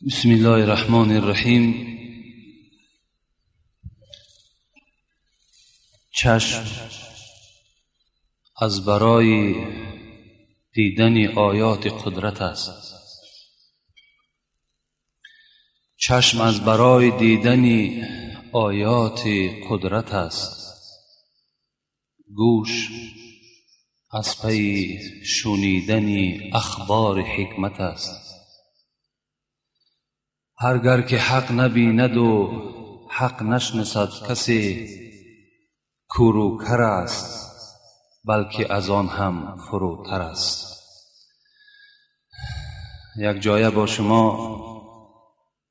بسم الله الرحمن الرحیم. چشم از برای دیدن آیات قدرت است. چشم از برای دیدن آیات قدرت است. گوش از پی شنیدن اخبار حکمت است. هرگر که حق نبیند و حق نشناسد کسی کور و کر است، بلکه از آن هم فروتر است. یک جایه با شما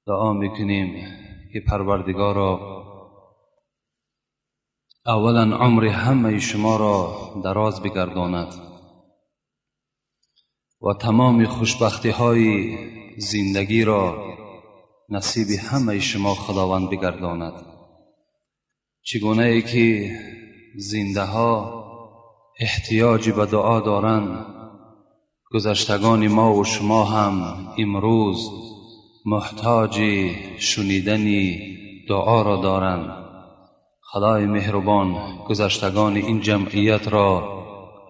دعا میکنیم که پروردگارا اولا عمر همه شما را دراز بگرداند و تمام خوشبختی های زندگی را نصیب همه شما خداوند بگرداند. چگونه ای که زنده ها احتیاج به دعا دارند، گذشتگان ما و شما هم امروز محتاج شنیدن دعا را دارند. خدای مهربان گذشتگان این جمعیت را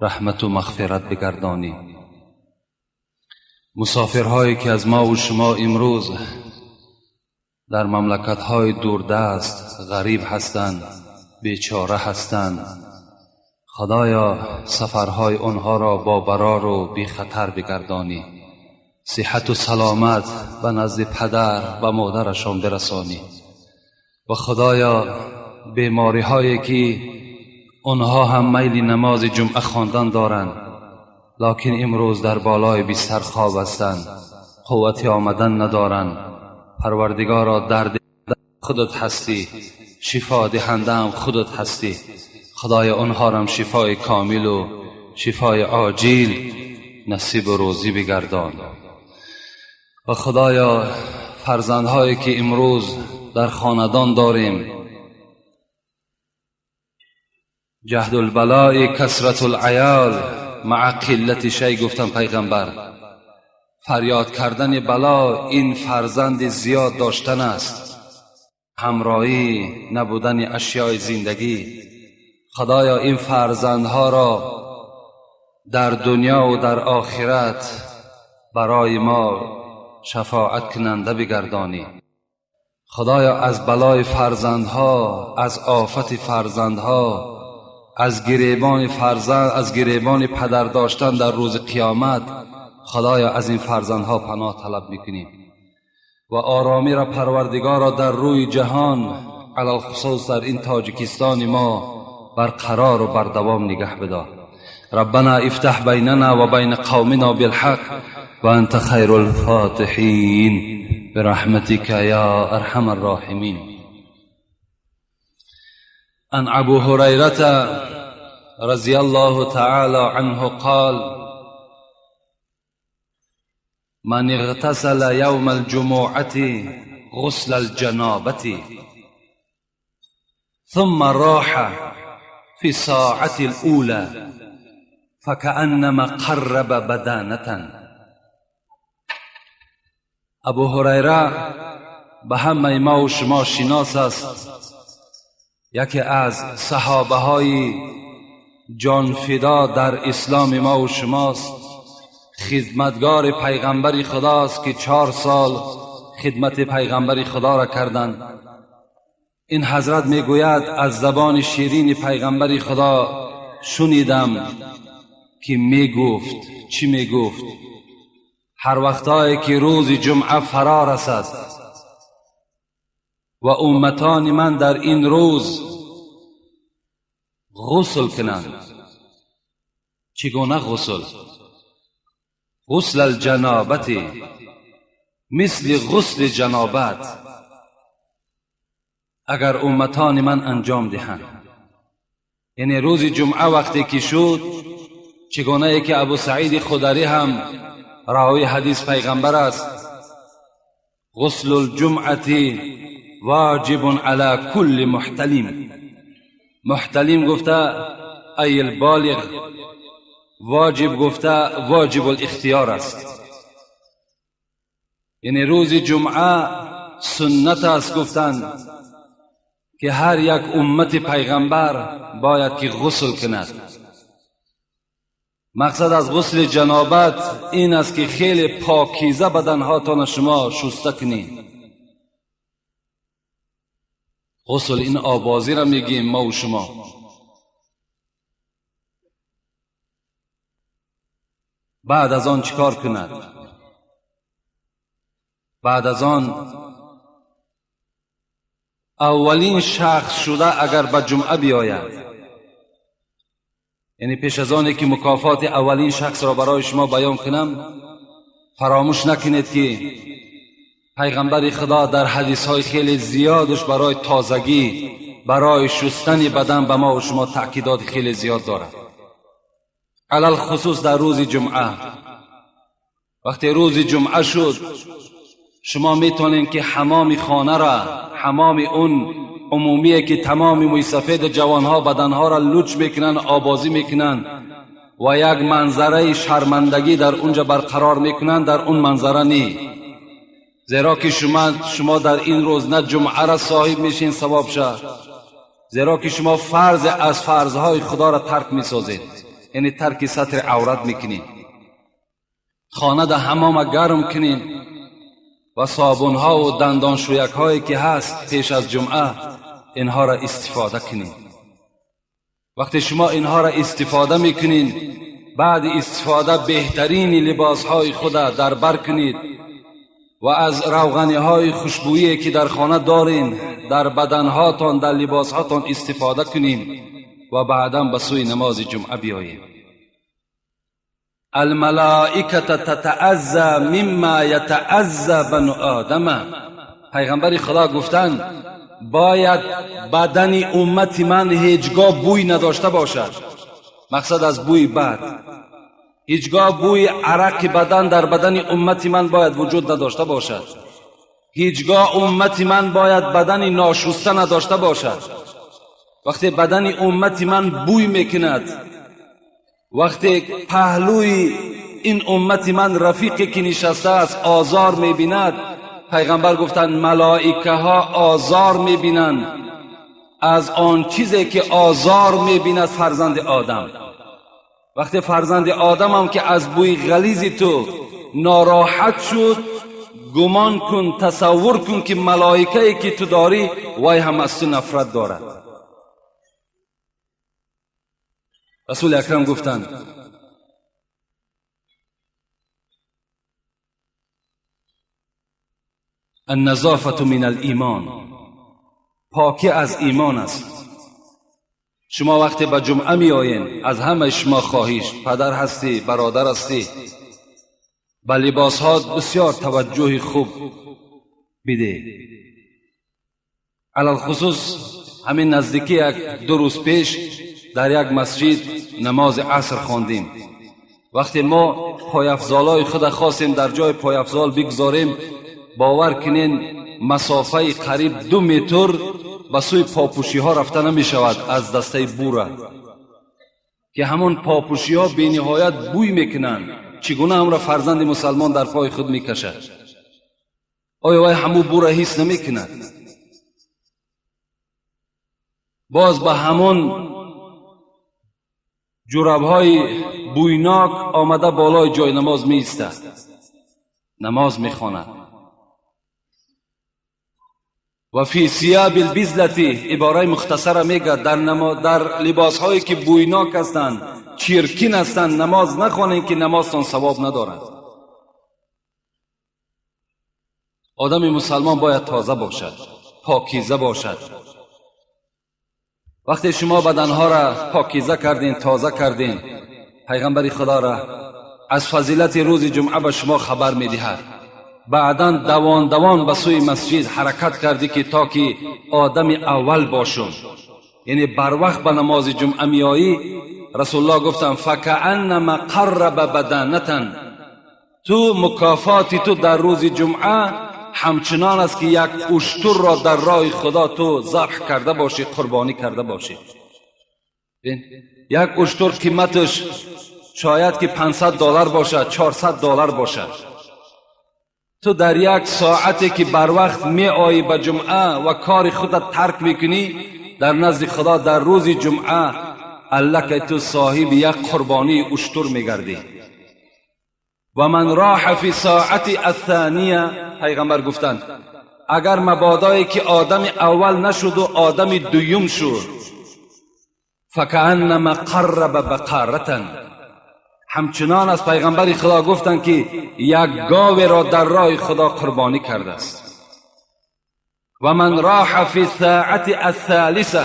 رحمت و مغفرت بگردانی. مسافرهایی که از ما و شما امروز در مملکت‌های دوردست غریب هستند، بیچاره هستند، خدایا سفرهای آنها را با برار و بی خطر بگردانی. صحت و سلامت به نزد پدر و مادرشان برسانی. و خدایا بیماری هایی که آنها هم میل نماز جمعه خواندن دارند، لکن امروز در بالای بستر خواب هستند، قوت آمدن ندارند، پروردگارا درد خودت هستی، شفا دهنده هم خودت هستی. خدای آنها را شفای کامل و شفای عاجل نصیب و روزی بگردان. و خدایا فرزندهایی که امروز در خاندان داریم، جهد البلاء کثرت العیال مع قلت شی، گفتن پیغمبر، فریاد کردن بلا این فرزند زیاد داشتن است، همراهی نبودن اشیای زندگی. خدایا این فرزندها را در دنیا و در آخرت برای ما شفاعت کننده بگردانی. خدایا از بلای فرزندها، از آفت فرزندها، از گریبان فرزند، از گریبان پدر داشتن در روز قیامت، خدایا از این فرزندها پناه طلب میکنیم. و آرامی را پروردگارا در روی جهان، علی الخصوص در این تاجیکستان ما، برقرار و بردوام نگه بدار. ربنا افتح بیننا و بین قومنا بالحق و انت خیر الفاتحین برحمتك یا ارحم الراحمین. عن ابو هریره رضی الله تعالی عنه قال: من اغتسل يوم الجمعة غسل الجنابة ثم راح في الساعة الأولى فكأنما قرب بدانة. ابو هریره به همه ما و شما شناس است، یکی از صحابه های جانفدا در اسلام ما و شماست، خدمتگار پیغمبر خداست که 4 سال خدمت پیغمبر خدا را کردند. این حضرت میگوید از زبان شیرین پیغمبر خدا شنیدم که میگفت، چی میگفت؟ هر وقتایی که روز جمعه فرا رسد و امتان من در این روز غسل کنند. چگونه غسل؟ غسل الجنابت، مثل غسل جنابت اگر امتان من انجام دهند. یعنی روز جمعه وقتی که شد، چگونه ای که ابو سعید خدری هم راوی حدیث پیغمبر است، غسل الجمعه واجب علی کل محتلم. محتلم گفته ای البالغ، واجب گفته واجب الاختیار است. Яъне рӯзи ҷумъа суннат аст, гуфтанд ки ҳар як уммати пайғамбар бояд ки ғусл кунад. Мақсад аз ғусли ҷанобат ин аст ки хеле покиза баданҳотонро шумо шуста кунед. Ғусл ин обозиро мегӯем мо ва шумо. Баъд аз он чӣ кор кунад? Баъд аз он аввалин шахс шуда агар ба ҷумъа биёяд, яъне пеш аз оне ки мукофоти аввалин шахсро барои шумо баён кунам, фаромӯш накунед ки пайғамбари Худо дар ҳадисҳои хеле зиёдаш барои тозагӣ, барои шустани бадан ба мо ва шумо таъкидоти хеле зиёд дорад. Алалхусус дар рӯзи ҷумъа. Вақте рӯзи ҷумъа шуд, шумо метавонед ки ҳамоми хонара, ҳамоми он умумие ки тамоми мӯйсафеди ҷавонҳо баданҳоро луч мекунанд, обозӣ мекунанд ва як манзараи шармандагӣ дар унҷа барқарор мекунанд, дар он манзара не. Зеро ки шумо дар ин рӯз на ҷумъаро соҳиб мешин савобша, зеро ки шумо фарз аз фарзҳои Худоро тарк месозед, яъне тарки сатри аврат мекунед. Хона дар ҳамома гарм кунед ва собунҳову дандоншӯякҳое ки ҳаст пеш аз ҷумъа инҳоро истифода кунед. Вақте шумо инҳоро истифода мекунед, баъди истифода беҳтарини либосҳои худа дар бар кунед ва аз равғаниҳои хушбӯие ки дар хона доред дар баданҳотон, дар либосҳотон истифода кунед ва баъдан ба сӯи намози ҷумъа биёед. Алмалоиката татаазза мимма ятаазза бану одама. Пайғамбари Худо гуфтанд бояд бадани уммати ман ҳеҷ гоҳ бӯй надошта бошад. Мақсад аз бӯи бад, ҳеҷ гоҳ бӯи арақи бадан дар бадани уммати ман бояд вуҷуд надошта бошад. Ҳеҷ гоҳ уммати ман бояд бадани ношуста надошта бошад. Вақте бадани уммати ман бӯй мекунад, вақте паҳлӯи ин уммати ман рафиқе ки нишастааст озор мебинад, пайғамбар гуфтанд малоикаҳо озор мебинанд аз он чизе ки озор мебинад фарзанди одам. Вақте фарзанди одамам ки аз бӯи ғализи ту нороҳат шуд, гумон кун, тасаввур кун ки малоикае ки ту дорӣ вай ҳам аз ту нафрат дорад. Расули акрам гуфтанд النظافة من الایمان، پاکی از ایمان است. شما وقتی به جمعه می آیین، از همه شما خواهش، پدر هستی، برادر هستی، به لباس ها بسیار توجه خوب بده. علی‌الخصوص همین نزدیکی یک دو روز پیش در یک مسجد نماز عصر خواندیم. وقتی ما پایافزالای خود خواستیم در جای پایافزال بگذاریم، باور کنین مسافه قریب 2 متر به سوی پاپوشی ها رفته نمی شود از دسته بوره که همون پاپوشی ها بی نهایت بوی میکنند. چگونه هم را فرزند مسلمان در پای خود میکشد؟ آیا وای همو بوره حس نمی کند؟ باز به همون جورابهای بویناک آمده بالای جای نماز می ایستد، نماز می خواند. و فی ثیاب البذلة، عباره مختصره میگه در لباس هایی که بویناک هستند، چرکین هستند، نماز نخوانید که نمازتان ثواب ندارد. آدم مسلمان باید تازه باشد، پاکیزه باشد. وقتی شما بدنها را پاکیزه کردین، تازه کردین، پیغمبر خدا را از فضیلت روز جمعه به شما خبر میدهد. بعدا دوان دوان به سوی مسجد حرکت کردی که تا که آدم اول باشم، یعنی بر وقت به نماز جمعه میایی. رسول الله گفتن فکأنما قرب بدنة، تو مکافات تو در روز جمعه همچنان است که یک اشتر را در راه خدا تو ذبح کرده باشی، قربانی کرده باشی. یک اشتر قیمتش شاید که $500 باشد، $400 باشد. Ту дар як соате ки барвақт меоӣ ба ҷумъа ва кори худат тарк мекунӣ, дар назди Худо дар рӯзи ҷумъа аллакай ту соҳиби як қурбонии уштур мегардӣ. Ва ман роҳа фи соати аthания, пайғамбар гуфтанд, агар мабодое ки одами аввал нашуду одами дуюм шуд, факааннама қарраба бақаратан, ҳамчунон аз пайғамбари Худо гуфтанд, ки як говеро дар роҳи Худо қурбонӣ кардааст. Ва ман роҳа фи соати аthалиса,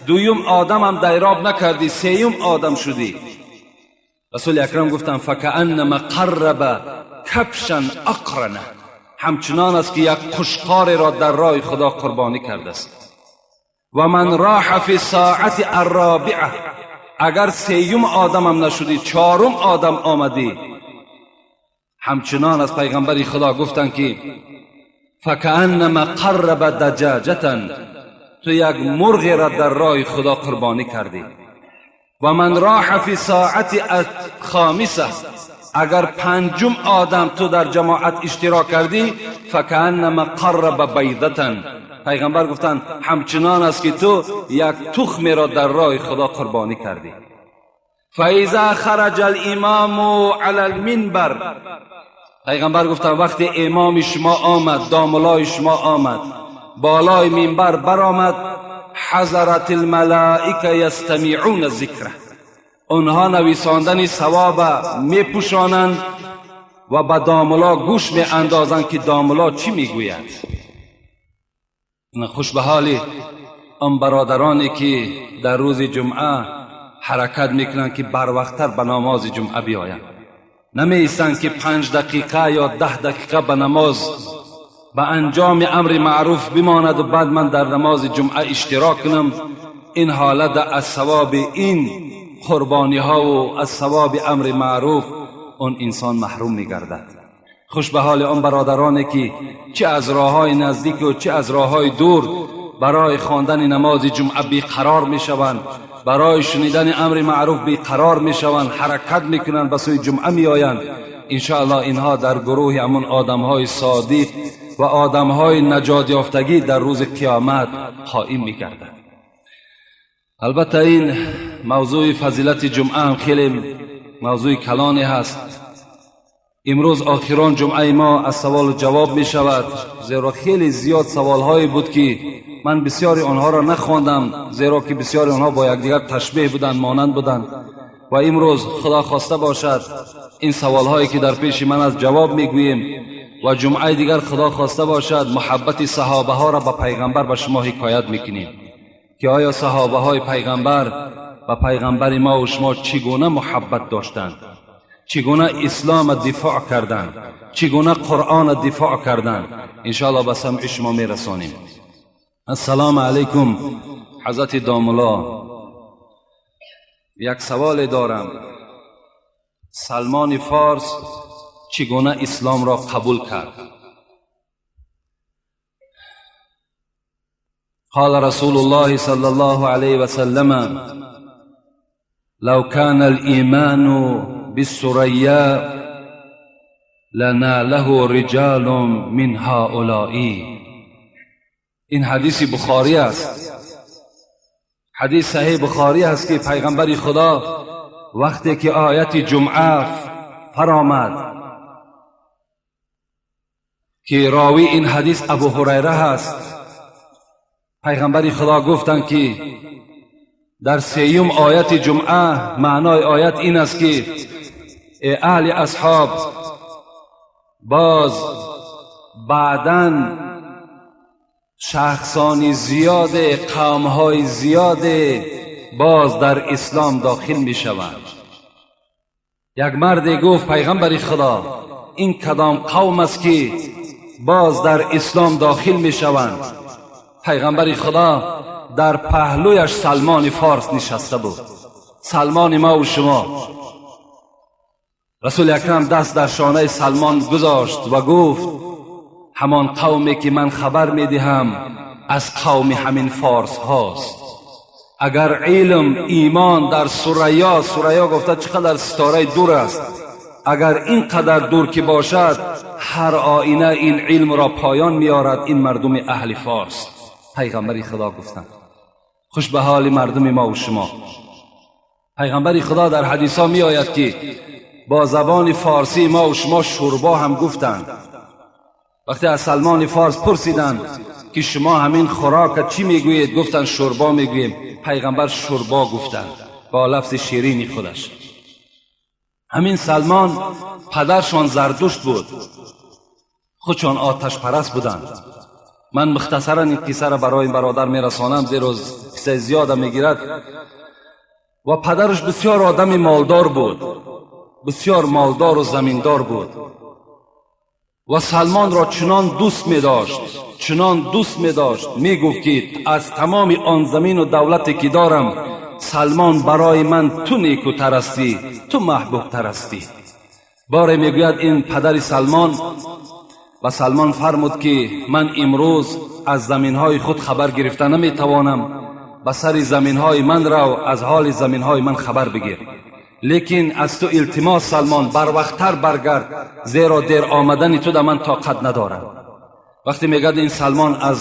дуюм одамам дайроб накардӣ, сеюм одам шудӣ. Расули акрам гуфтанд, факааннама қарраба кабшан ақрана, ҳамчунон аст ки як қушқореро дар роҳи Худо қурбонӣ кардааст. Ва ман роҳа фи соати арробиа, агар сеюм одамам нашудӣ, чорум одам омадӣ, ҳамчунон аз пайғамбари Худо гуфтанд, ки факааннама қарраба даҷаҷатан, ту як мурғеро дар роҳи Худо қурбонӣ кардӣ. Ва ман роҳа фи соати алхомиса, агар панҷум одам ту дар ҷамоат иштирок кардӣ, факааннама қарраба байдатан, пайғамбар гуфтанд, ҳамчунон аст ки ту як тухмеро дар роҳи Худо қурбонӣ кардӣ. Фаиза хараҷа алимому ала алминбар, пайғамбар гуфтанд, вақте имоми шумо омад, домулои шумо омад, болои минбар баромад, ҳазарат алмалоика ястамиъуна зикра, онҳо нависондани савоба мепӯшонанд ва ба домуло гӯш меандозанд, ки домуло чӣ мегӯяд. Хуш ба ҳоли он бародароне ки дар рӯзи ҷумъа ҳаракат мекунанд, ки барвақттар ба намози ҷумъа биёянд, намеистанд, ки 5 дақиқа ё 10 дақиқа ба намоз, ба анҷоми амри маъруф бимонаду баъд ман дар намози ҷумъа иштирок кунам. Ин ҳолат аз савоби ин қурбониҳову аз савоби амри маъруф он инсон маҳрум мегардад. Хуш ба ҳоли он бародароне ки чӣ аз роҳҳои наздику чӣ аз роҳҳои дур барои хондани намози ҷумъа беқарор мешаванд, барои шунидани амри маъруф беқарор мешаванд, ҳаракат мекунанд, ба сӯи ҷумъа меоянд. Иншоаллоҳ, инҳо дар гурӯҳи ҳамон одамҳои содиқ ва одамҳои наҷотёфтагӣ дар рӯзи қиёмат қоим мегардад. Албатта, ин мавзӯи фазилати ҷумъа ҳам хеле мавзӯи калоне ҳаст. Имрӯз охирон ҷумъаи мо аз саволу ҷавоб мешавад, зеро хеле зиёд саволҳое буд, ки ман бисёри онҳоро нахондам, зеро ки бисёри онҳо бо якдигар ташбеҳ буданд, монанд буданд. Ва имрӯз, Худо хоста бошад, ин саволҳое ки дар пеши ман аст, ҷавоб мегӯем ва ҷумъаи дигар, Худо хоста бошад, муҳаббати саҳобаҳоро ба пайғамбар ба шумо ҳикоят мекунем, ки оё саҳобаҳои пайғамбар ба пайғамбари мо шумо чӣ гуна муҳаббат доштанд, чӣ гуна ислома дифоъ карданд, чӣ гуна Қуръона дифоъ карданд. Иншоалло, ба самъи шумо мерасонем. Ассалому алайкум, ҳазрати домуло, як саволе дорам. Салмони Форс чӣ гуна исломро қабул кард? قال رسول الله صلى الله عليه وسلم: لو كان الإيمان بالثريا لناله رجال من هؤلاء. این حدیث بخاری است، حدیث صحیح بخاری است که پیغمبر خدا وقتی که آیت جمعه فرآمد، که راوی این حدیث ابو هریره هست، پیغمبر خدا گفتند که در سیوم آیت جمعه، معنای آیت این است که ای اهل اصحاب، باز بعدا شخصانی زیاد، قومهای زیاد باز در اسلام داخل می شوند. یک مرد گفت: پیغمبر خدا، این کدام قوم است که باز در اسلام داخل می شوند؟ پیغمبر خدا، در پهلویش سلمان فارس نشسته بود، سلمان ما و شما. رسول اکرم دست در شانه سلمان گذاشت و گفت: همان قومی که من خبر میدهم از قوم همین فارس هاست. اگر علم، ایمان در ثریا، ثریا گفته چقدر ستاره دور است، Агар ин қадар дур ки бошад, ҳар оина ин илмро поён меорад ин мардуми аҳли форс. Пайғамбари Худо гуфтанд. Хуш ба ҳоли мардуми мо ва шумо. Пайғамбари Худо дар ҳадисҳо меояд, ки бо забони форсии мо ва шумо шӯрбо ҳам гуфтанд. Вақте аз Салмони Форс пурсиданд, ки шумо ҳамин хӯрока чӣ мегӯед, гуфтанд: шӯрбо мегӯем. Пайғамбар шӯрбо гуфтанд бо лафзи ширини худаш. Ҳамин Салмон падаршон Зардушт буд, худшон оташпараст буданд. Ман мухтасаран ин қиссаро барои бародар мерасонам, зеро қиссаи зиёда мегирад. Ва падараш бисёр одами молдор буд, бисёр молдору заминдор буд ва Салмонро чунон дӯст медошт, чунон дӯст медошт, мегуфт, ки аз тамоми он замину давлате ки дорам, Салмон, барои ман ту некутар ҳастӣ, ту маҳбубтар ҳастӣ. Боре, мегӯяд, ин падари Салмон ба Салмон фармуд, ки ман имрӯз аз заминҳои худ хабар гирифта наметавонам, ба сари заминҳои ман рав, аз ҳоли заминҳои ман хабар бигир. Лекин аз ту илтимос, Салмон, барвақттар баргард, зеро дер омадани ту да ман тоқат надорам. Вақте, мегӯяд, ин Салмон аз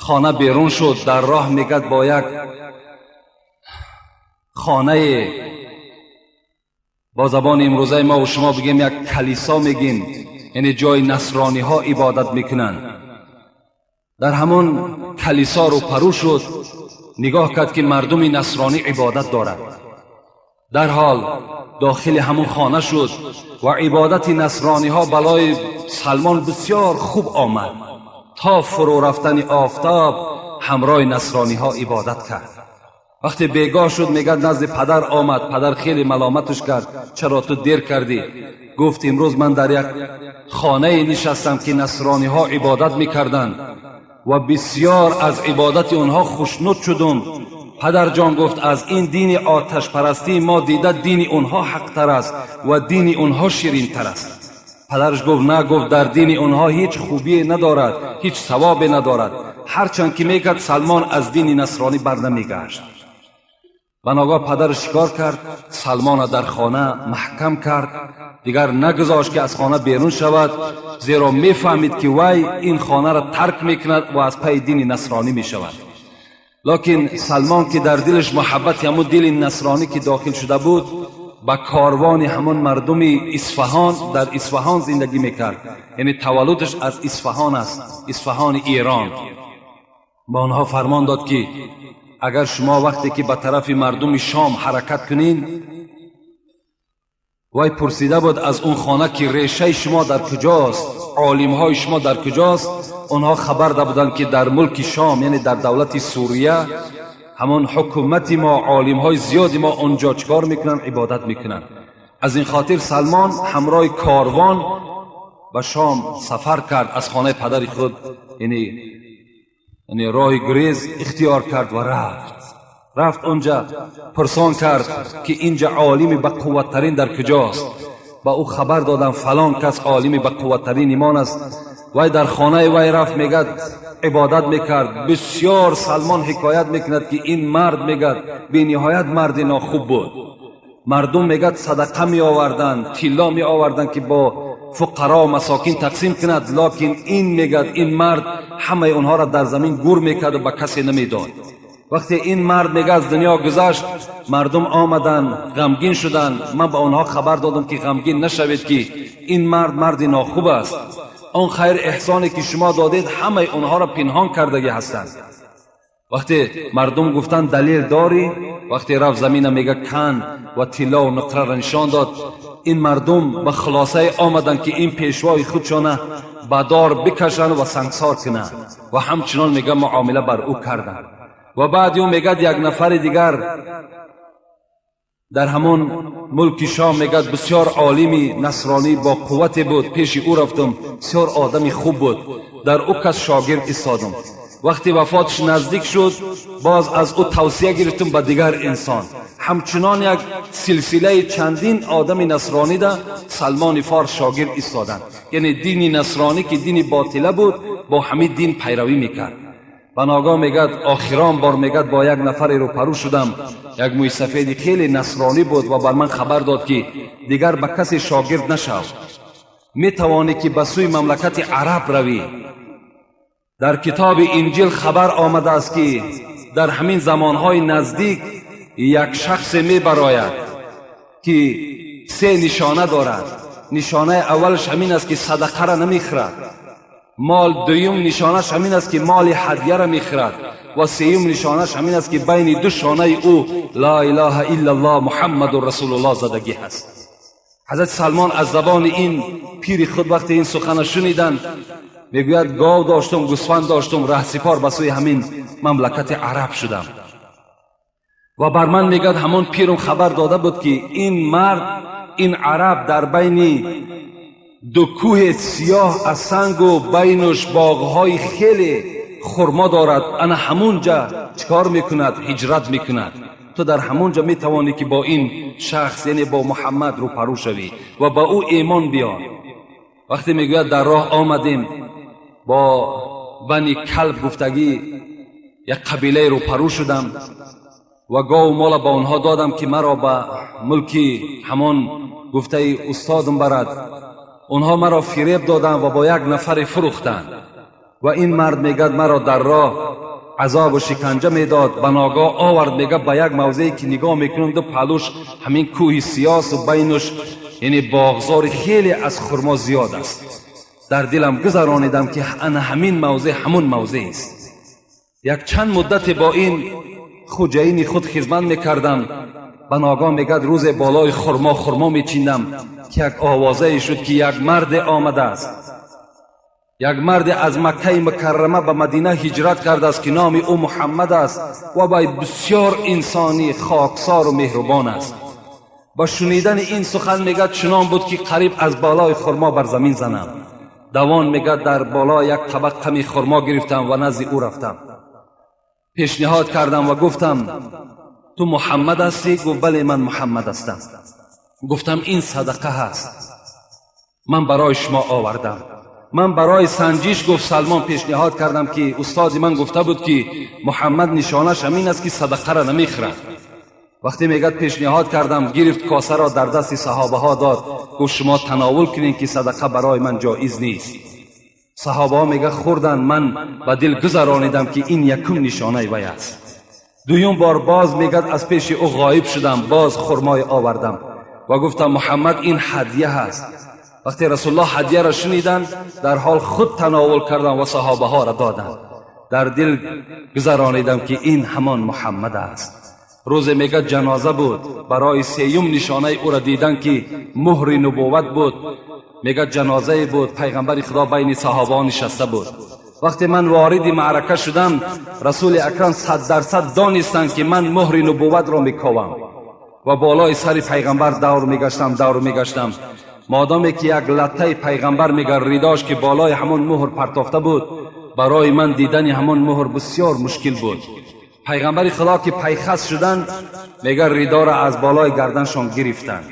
хона берун шуд, дар роҳ, мегӯяд, бо як хонае, бо забони имрӯзаи мо шумо бигем, як калисо мегим, яъне ҷои насрониҳо ибодат мекунанд, дар ҳамон калисо рӯпарӯ шуд. Нигоҳ кард, ки мардуми насронӣ ибодат дорад. Дарҳол дохили ҳамон хона шуд ва ибодати насрониҳо балои Салмон бисёр хуб омад. То фурӯ рафтани офтоб ҳамроҳи насрониҳо ибодат кард. Вақте бегоҳ шуд, мегӯяд, назди падар омад. Падар хеле маломаташ кард: чаро ту дер кардӣ? Гуфт: имрӯз ман дар як хонае нишастам, ки насрониҳо ибодат мекарданд ва бисёр аз ибодати онҳо хушнуд шудум. Падарҷон, гуфт, аз ин дини оташпарастии мо дида дини онҳо ҳақтар аст ва дини онҳо ширинтар аст. Падараш гуфт: на, гуфт, дар дини онҳо ҳеҷ хубие надорад, ҳеҷ савобе надорад. Ҳарчанд ки мекард, Салмон аз дини насронӣ бар намегашт. Ба ногоҳ падараш чикор кард? Салмона дар хона маҳкам кард, дигар нагузошт, ки аз хона берун шавад, зеро мефаҳмид, ки вай ин хонаро тарк мекунад ва аз пайи дини насронӣ мешавад. Локин Салмон, ки дар дилаш муҳаббати ҳамун дини насронӣ ки дохил шуда буд, ба корвони ҳамон мардуми Исфаҳон, дар Исфаҳон зиндагӣ мекард, яъне таваллудаш аз Исфаҳон аст, Исфаҳони Эрон, ба онҳо фармон дод, ки агар шумо вақте ки ба тарафи мардуми Шом ҳаракат кунед, вай пурсида буд аз он хона, ки решаи шумо дар куҷост, олимҳои шумо дар куҷост. Онҳо хабар да буданд, ки дар мулки Шом, яъне дар давлати Сурия, ҳамон ҳукумати мо, олимҳои зиёди мо онҷо чикор мекунанд? Ибодат мекунанд. Аз ин хотир Салмон ҳамроҳи корвон ба Шом сафар кард. Аз хонаи падари худ яъне роҳи гурез ихтиёр кард ва рафт. Онҷа пурсон кард, ки инҷа олими бақувваттарин дар куҷост. Ба ӯ хабар додам: фалон кас олими бақувваттарин имон аст. Вай дар хонаи вай рафт, мегӯяд, ибодат мекард бисёр. Салмон ҳикоят мекунад, ки ин мард, мегӯяд, бениҳоят марди нохуб буд. Мардум, мегӯяд, садақа меоварданд, тилло меоварданд, ки бо фуқаро, масокин тақсим кунад. Локин ин, мегӯяд, ин мард ҳамаи онҳоро дар замин гур мекарду ба касе намедод. Вақте ин мард, мега, аз дунё гузашт, мардум омаданд, ғамгин шуданд. Ман ба онҳо хабар додам, ки ғамгин нашавед, ки ин мард марди нохуб аст. Он хайр эҳсоне ки шумо додед, ҳамаи онҳоро пинҳон кардагӣ ҳастанд. Вақте мардум гуфтанд: далел дорӣ? Вақте рафт, замина, мега, кан ва тиллову нуқраро нишон дод, ин мардум ба хулосае омаданд, ки ин пешвои худшона ба дор бикашанд ва сангсор кунанд. Ва ҳамчунон, мега, муомила бар ӯ карданд. Ва баъди ӯ, мегӯяд, як нафари дигар дар ҳамон мулки Шом, мегӯяд, бисёр олими насронӣ бо қуввате буд. Пеши ӯ рафтам, бисёр одами хуб буд, дар ӯ кас шогирд истодам. Вақте вафоташ наздик шуд, боз аз ӯ тавсия гирифтам ба дигар инсон. Ҳамчунон як силсилаи чандин одами насронида Салмони Форс шогирд истоданд. Яъне дини насронӣ, ки дини ботила буд, бо ҳамин дин пайравӣ мекард. Ба ногоҳ мегӯяд, охирон бор мегӯяд, бо як нафаре рӯпарӯ шудам, як мӯйсафеди хеле насронӣ буд ва бар ман хабар дод, ки дигар ба касе шогирд нашав, метавонӣ ки ба сӯи мамлакати араб равӣ. Дар китоби Инҷил хабар омадааст, ки дар ҳамин замонҳои наздик як шахсе мебарояд, ки се нишона дорад. Нишонаи аввалаш ҳамин аст, ки садақаро намехӯрад мол, дуюм нишонаш ҳамин аст, ки моли ҳадияро мехӯрад, ва сеюм нишонаш ҳамин аст, ки байни ду шонаи ӯ «Ла илаҳа иллаллоҳ, Муҳаммадун расулуллоҳ» задагӣ ҳаст. Ҳазрати Салмон аз забони ин пири худ вақте ин сухана шуниданд, мегӯяд, гов доштум, гӯсфанд доштум, раҳсипор ба сӯи ҳамин мамлакати араб шудам. Ва бар ман, мегӯяд, ҳамон пирум хабар дода буд, ки ин мард, ин араб, дар байни ду кӯҳи сиёҳ аз сангу байнуш боғҳои хеле хурмо дорад, ана ҳамунҷа чӣ кор мекунад? Ҳиҷрат мекунад. Ту дар ҳамунҷа метавонӣ, ки бо ин шахс, яъне бо Муҳаммад, рӯпарӯ шавӣ ва ба ӯ эмон биёр. Вақте, мегӯяд, дар роҳ омадем, бо Бани Калб гуфтагӣ як қабилае рӯпарӯ шудам ва гову мола ба онҳо додам, ки маро ба мулки ҳамон гуфтаи устодам барад. Онҳо маро фиреб доданд ва бо як нафаре фурӯхтанд. Ва ин мард, мегӯяд, маро дар роҳ азобу шиканҷа медод. Ба ногоҳ овард, мегӯяд, ба як мавзее, ки нигоҳ мекунам, ду паҳлӯш ҳамин кӯҳи сиёсу байнуш, яъне, боғзори хеле аз хурмо зиёд аст. Дар дилам гузаронидам, ки ана ҳамин мавзеъ ҳамун мавзеъ аст. Як чанд муддате бо ин хуҷаини худ хизмат мекардам. Ба ногоҳ, мегӯяд, рӯзе болои хурмо хурмо мечиндам, ки як овозае шуд, ки як марде омадааст, як марде аз Маккаи Мукаррама ба Мадина ҳиҷрат кардааст, ки номи ӯ Муҳаммад аст ва вай бисёр инсони хоксору меҳрубон аст. Ба шунидани ин сухан, мегӯяд, чунон буд, ки қариб аз болои хурмо бар замин занам. Давон, мегӯяд, дар боло як табақ қами хурмо гирифтам ва назди ӯ рафтам, пешниҳод кардам ва гуфтам: «Ту Муҳаммад ҳастӣ?» Гуфт: «Бале, ман Муҳаммад ҳастам». Гуфтам: «Ин садақа ҳаст, ман барои шумо овардам». «Ман барои санҷиш, — гуфт Салмон, — пешниҳод кардам, ки устоди ман гуфта буд, ки Муҳаммад нишонаш ҳамин аст, ки садақаро намехӯрад». Вақте, мегӯяд, пешниҳод кардам, гирифт косаро, дар дасти саҳобаҳо дод, гуфт: «Шумо тановул кунед, ки садақа барои ман ҷоиз нест». Саҳобаҳо, мега, хӯрданд. Ман ба дил гузаронидам, ки ин якум нишонаи вай аст. Дуюм бор боз, мегӯяд, аз пеши ӯ ғоиб шудам, боз хурмой овардам ва гуфтам: «Муҳаммад, ин ҳадя ҳаст». Вақте Расулуллоҳ ҳадияро шуниданд, дар ҳол худ тановул карданд ва саҳобаҳоро доданд. Дар дил гузаронидам, ки ин ҳамон Муҳаммад аст. Рӯзе, мегӯяд, ҷаноза буд. Барои сеюм нишонаи ӯро дидан, ки муҳри нубувват буд, мегӯяд, ҷанозае буд, пайғамбари Худо байни саҳобаҳо нишаста буд. Вақте ман вориди маърака шудам, Расули Акрам 100% донистанд, ки ман муҳри нубувватро мековам, ва болои сари пайғамбар давр мегаштам, давр мегаштам, модоме ки як латтаи пайғамбар, мегӯяд, ридош, ки болои ҳамон муҳр партофта буд, барои ман дидани ҳамон муҳр бисёр мушкил буд. Пайғамбари Худо ки пайхас шуданд, мегӯяд, ридоро аз болои гарданшон гирифтанд.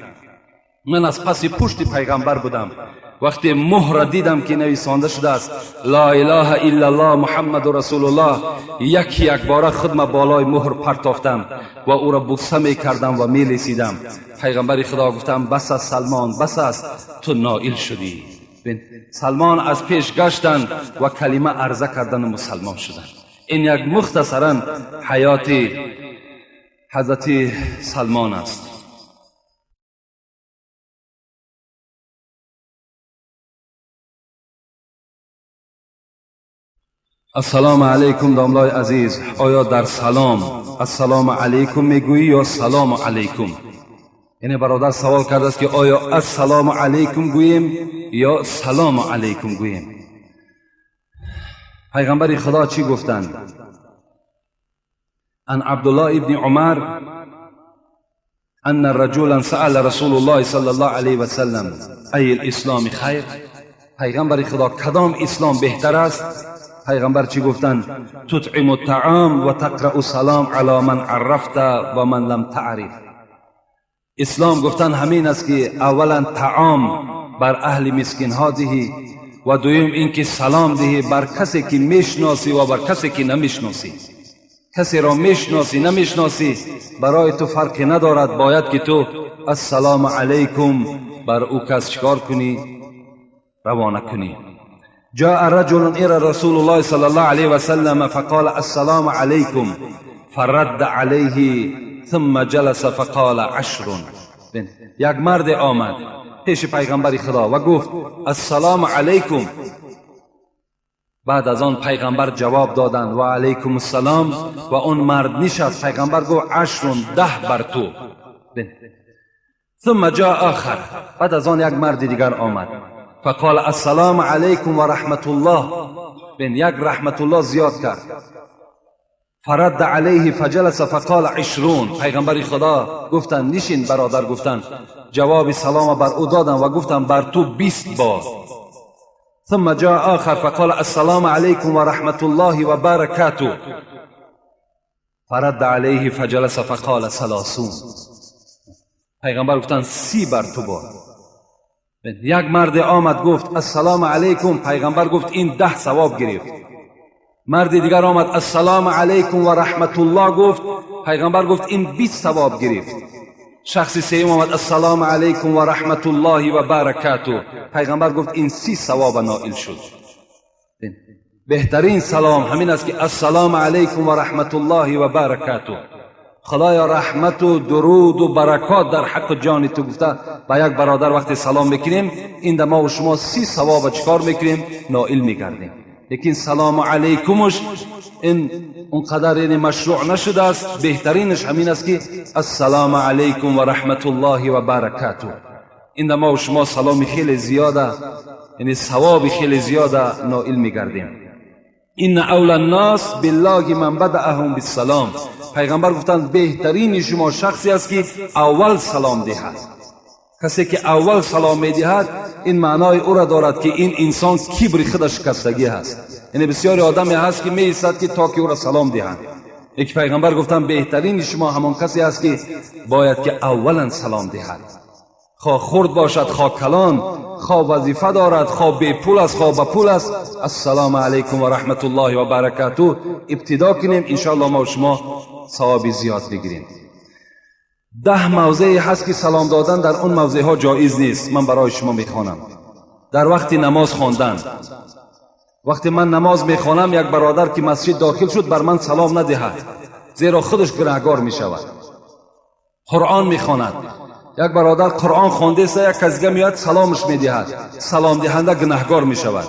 Ман аз паси пушти пайғамбар будам. Вақте муҳра дидам, ки нависонда шудааст «Ла илаҳа иллаллоҳ, Муҳаммаду расулуллоҳ», яки якбора худма болои муҳр партофтам ва ӯро буса мекардам ва мелесидам. Пайғамбари Худо гуфтам: «Бас аст, Салмон, бас аст, ту ноил шудӣ». Салмон аз пеш гаштанд ва калима арза кардану мусалмон шуданд. Ин як мухтасаран ҳаёти ҳазрати Салмон аст. Ассалому алайкум, домлои азиз. Оё дар салом «Ассалому алайкум» мегӯӣ ё «Салому алайкум»? Яъне бародар савол кардааст, ки оё «Ассалому алайкум» гӯем ё «Салому алайкум» гӯем? Пайғамбари Худо чӣ гуфтанд? Ан Абдуллоҳ ибни Умар أن رجلا سأل رسول الله صلى الله عليه وسلم أي الإسلام خير. پیغمبر خدا، کدام اسلام بهتر است؟ پیغمبر چی گفتند؟ تطعم الطعام و تقرأ السلام على من عرفت و من لم تعرف. اسلام، گفتن، همین است که اولا طعام بر اهل مسکین ها دهی و دویم اینکه سلام دهی بر کسی که میشناسی و بر کسی که نمیشناسی. کسی را میشناسی نمیشناسی برای تو فرقی ندارد، باید که تو السلام علیکم بر او کس چکار کنی؟ روانه کنی. جاء رجل الى رسول الله صلى الله عليه وسلم فقال السلام عليكم فرد عليه ثم جلس فقال عشر. یک مرد آمد پیش پیغمبر خدا و گفت السلام علیکم. بعد از آن پیغمبر جواب دادند و علیکم السلام و اون مرد نشست. پیغمبر گفت عشر، 10 بر تو. ثم جاء آخر، بعد از آن یک مرد دیگر آمد فقال السلام علیکم و رحمت الله. بین یک رحمت الله زیاد کرد. فرد علیه فجلس فقال 20. پیغمبر خدا گفتند نشین برادر، گفتند جواب سلام بر او دادم و گفتم بر تو 20 بار. ثم جاء آخر فقال السلام علیکم و رحمت الله و برکاته فرد علیه فجلس فقال 30. پیغمبر گفتند 30 بر تو بار. یک مرد آمد گفت السلام علیکم، پیغمبر گفت این 10 ثواب گرفت. مرد دیگر آمد السلام علیکم و رحمت الله گفت، پیغمبر گفت این 20 ثواب گرفت. شخص سوم آمد السلام علیکم و رحمت الله و برکاته، پیغمبر گفت این 30 ثواب نائل شد. بهترین سلام همین است که السلام علیکم و رحمت الله و برکاته. خدایا رحمت و درود و برکات در حق جان تو گفته با یک برادر وقتی سلام میکنیم، این ما و شما 30 ثواب چکار میکنیم؟ نائل میگردیم. لیکن سلام علیکمش این اونقدر یعنی مشروع نشده است. بهترینش همین است که السلام علیکم و رحمت الله و برکاته. این ما و شما سلام خیلی زیاده، یعنی ثواب خیلی زیاده نائل میگردیم. این اول الناس بالله من بدأهم بالسلام. پیغمبر گفتند بهترین شما شخصی است که اول سلام دهد. کسی که اول سلام میدهد این معنای او را دارد که این انسان کبر خودش شکستگی هست. یعنی بسیاری آدمی هست که میایستد که تا که او را سلام دهند. یک پیغمبر گفتند بهترین شما همان کسی است که باید که اولا سلام دهد، خواه خرد باشد خواه کلان، خواه وظیفه دارد خواه بی پول است خواه با پول است. السلام علیکم و رحمت الله و برکاته ابتدا کنیم، انشاءالله ما و شما ثواب زیاد بگیریم. 10 موضعی هست که سلام دادن در اون موضع ها جایز نیست. من برای شما میخوانم. در وقت نماز خواندن، وقتی من نماز میخوانم یک برادر که مسجد داخل شد بر من سلام ندهد، زیرا خودش گناهگار میشود. قرآن میخواند، یک برادر قرآن خوانده است، یک کس دیگه میاد سلامش میدهد، سلام دهنده گناهگار میشود.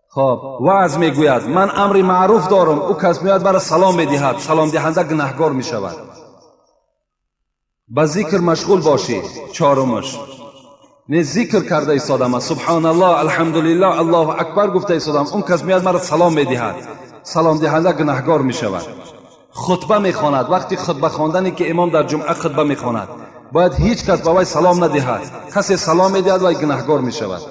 خب وعظ میگوید من امر معروف دارم، او کس میاد برای سلام میدهد، سلام دهنده گناهگار میشود. به ذکر مشغول باشی. چهارمش نه ذکر کرده ایستادم، سبحان الله الحمدلله الله اکبر گفته ایستادم، اون کس میاد مرا سلام میدهد، سلام دهنده گناهگار میشود. خطبه میخواند، وقتی خطبه خواندنی که امام در جمعه خطبه میخواند باید هیچ کس به وی سلام ندهد، کسی سلام میدهد وی گناهگار میشود.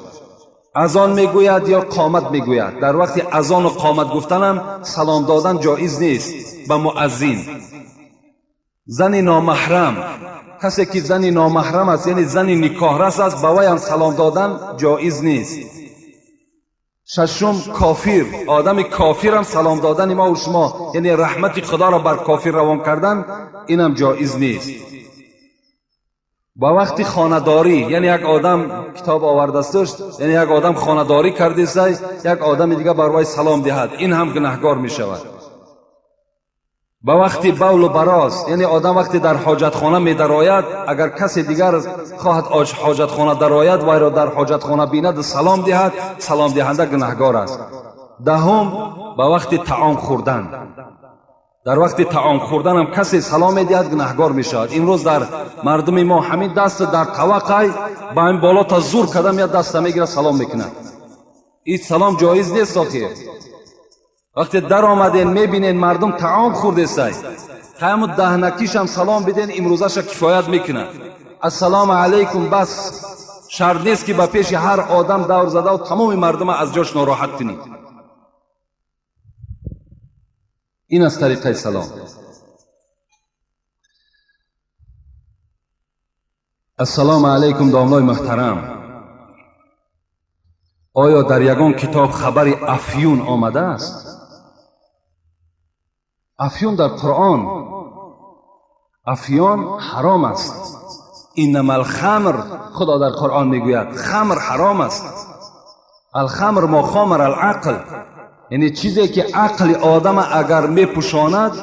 اذان میگوید یا قامت میگوید، در وقتی اذان و قامت گفتنم سلام دادن جایز نیست به مؤذن. زن نامحرم، کسی که زن نامحرم است یعنی زن نکاح رس است، به وی هم سلام دادن جایز نیست. ششم کافر، آدم کافر هم سلام دادن ما و شما یعنی رحمت خدا را بر کافر روان کردن اینم جایز نیست. با وقتی خانه‌داری، یعنی یک آدم کتاب آورده است، یعنی یک آدم خانه‌داری کرده است، یک آدم دیگه بر وی سلام دهد، این هم گناهگار می شود. با وقتی بول و براز، یعنی آدم وقتی در حاجتخانه می درآید، اگر کسی دیگر خواهد حاجتخانه درآید وی را در حاجتخانه بیند سلام دهد، سلام دهنده گناهگار است. دهم با وقتی طعام خوردن، در وقت طعام خوردن هم کسی سلام میدهد گناهگار میشود. امروز در مردم ما همین دست در طبقه با این بالا تا زور کردم یا دست میگیره سلام میکنه، این سلام جایز نیست. آخر وقتی در آمدین میبینین مردم طعام خورده است، همون دهنکیش هم سلام بدین امروزش کفایت میکنه. السلام علیکم بس، شرط نیست که به پیش هر آدم دور زده و تمام مردم از جاش ناراحت کنی. این از طریقه سلام. السلام علیکم داملای محترم. Оё дар ягон китоб хабари афюн омадааст? Афюн дар Қуръон, афюн ҳаром аст. Иннама алхамр, Худо дар Қуръон мегӯяд, хамр ҳаром аст. Алхамр мо хомар алақл, яъне чизе ки ақли одама агар мепӯшонад,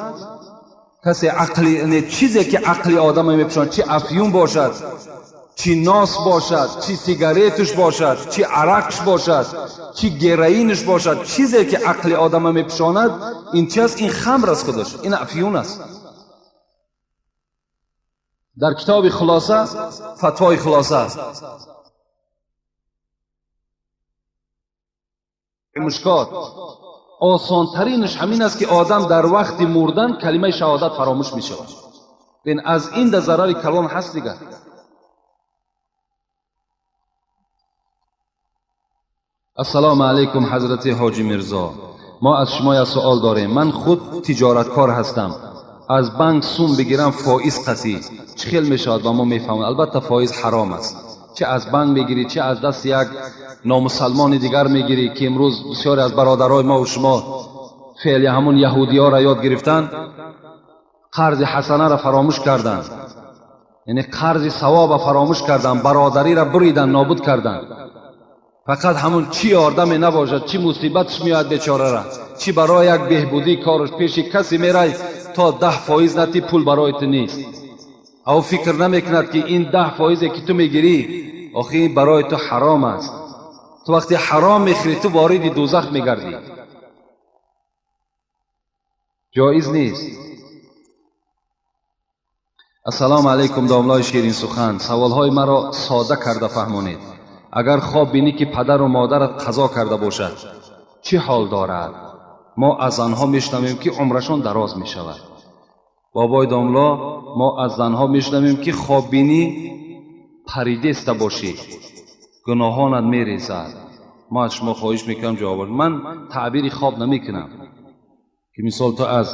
касе ақли, яъне чизе ки ақли одама мепӯшонад, чи афюн бошад, чи нос бошад, чи сигареташ бошад, чи арақш бошад, чи героинаш бошад, чизе ки ақли одама мепӯшонад, ин чи аст? Ин хамр аст худаш, ин афюн аст. Дар китоби Хулоса, фатвои Хулоса, Мушкот, осонтаринаш ҳамин аст ки одам дар вақти мурдан калимаи шаҳодат фаромӯш мешавад. Бин, аз ин да зарари калон ҳаст дигар. Ассалому алайкум, ҳазрати ҳоҷи Мирзо. Мо аз шумо як суол дорем. Ман худ тиҷораткор ҳастам. Аз банк сум бигирам фоиз қатъӣ чӣ хел мешавад? Ба мо мефаҳмад. Албатта, фоиз ҳаром аст. Чӣ аз банк мегирӣ, чӣ аз дасти як номусалмони дигар мегирӣ, ки имрӯз бисёре аз бародарои мо шумо феъли ҳамун яҳудиёро ёд гирифтанд, қарзи ҳасанаро фаромӯш карданд, яъне қарзи савоба фаромӯш карданд, бародариро буридан, нобуд карданд. Фақат ҳамун чӣ ёрдаме набошад, чӣ мусибатш меояд бечорара, чӣ барои як беҳбудии кораш пеши касе мерай, то 10% натӣ, пул барои ту нест. Ав фикр намекунад, ки ин 10%-е ки ту мегирӣ, охи ин барои ту ҳаром аст. Ту вақте ҳаром мехӯрӣ, ту вориди дӯзах мегардӣ. Ҷоиз нест. Ассалому алайкум, домлои ширинсухан. Саволҳои маро сода карда фаҳмонед. Агар хоб бинӣ, ки падару модарат қазо карда бошад, чӣ ҳол дорад? Мо аз занҳо мешунавем, ки умрашон дароз мешавад. Бобои домло, мо аз занҳо мешунавем, ки хоб бинӣ паридеста бошӣ, гуноҳонат мерезад. Мо аз шумо хоҳиш мекунам, ҷавоб. Ман таъбири хоб намекунам, ки мисол ту аз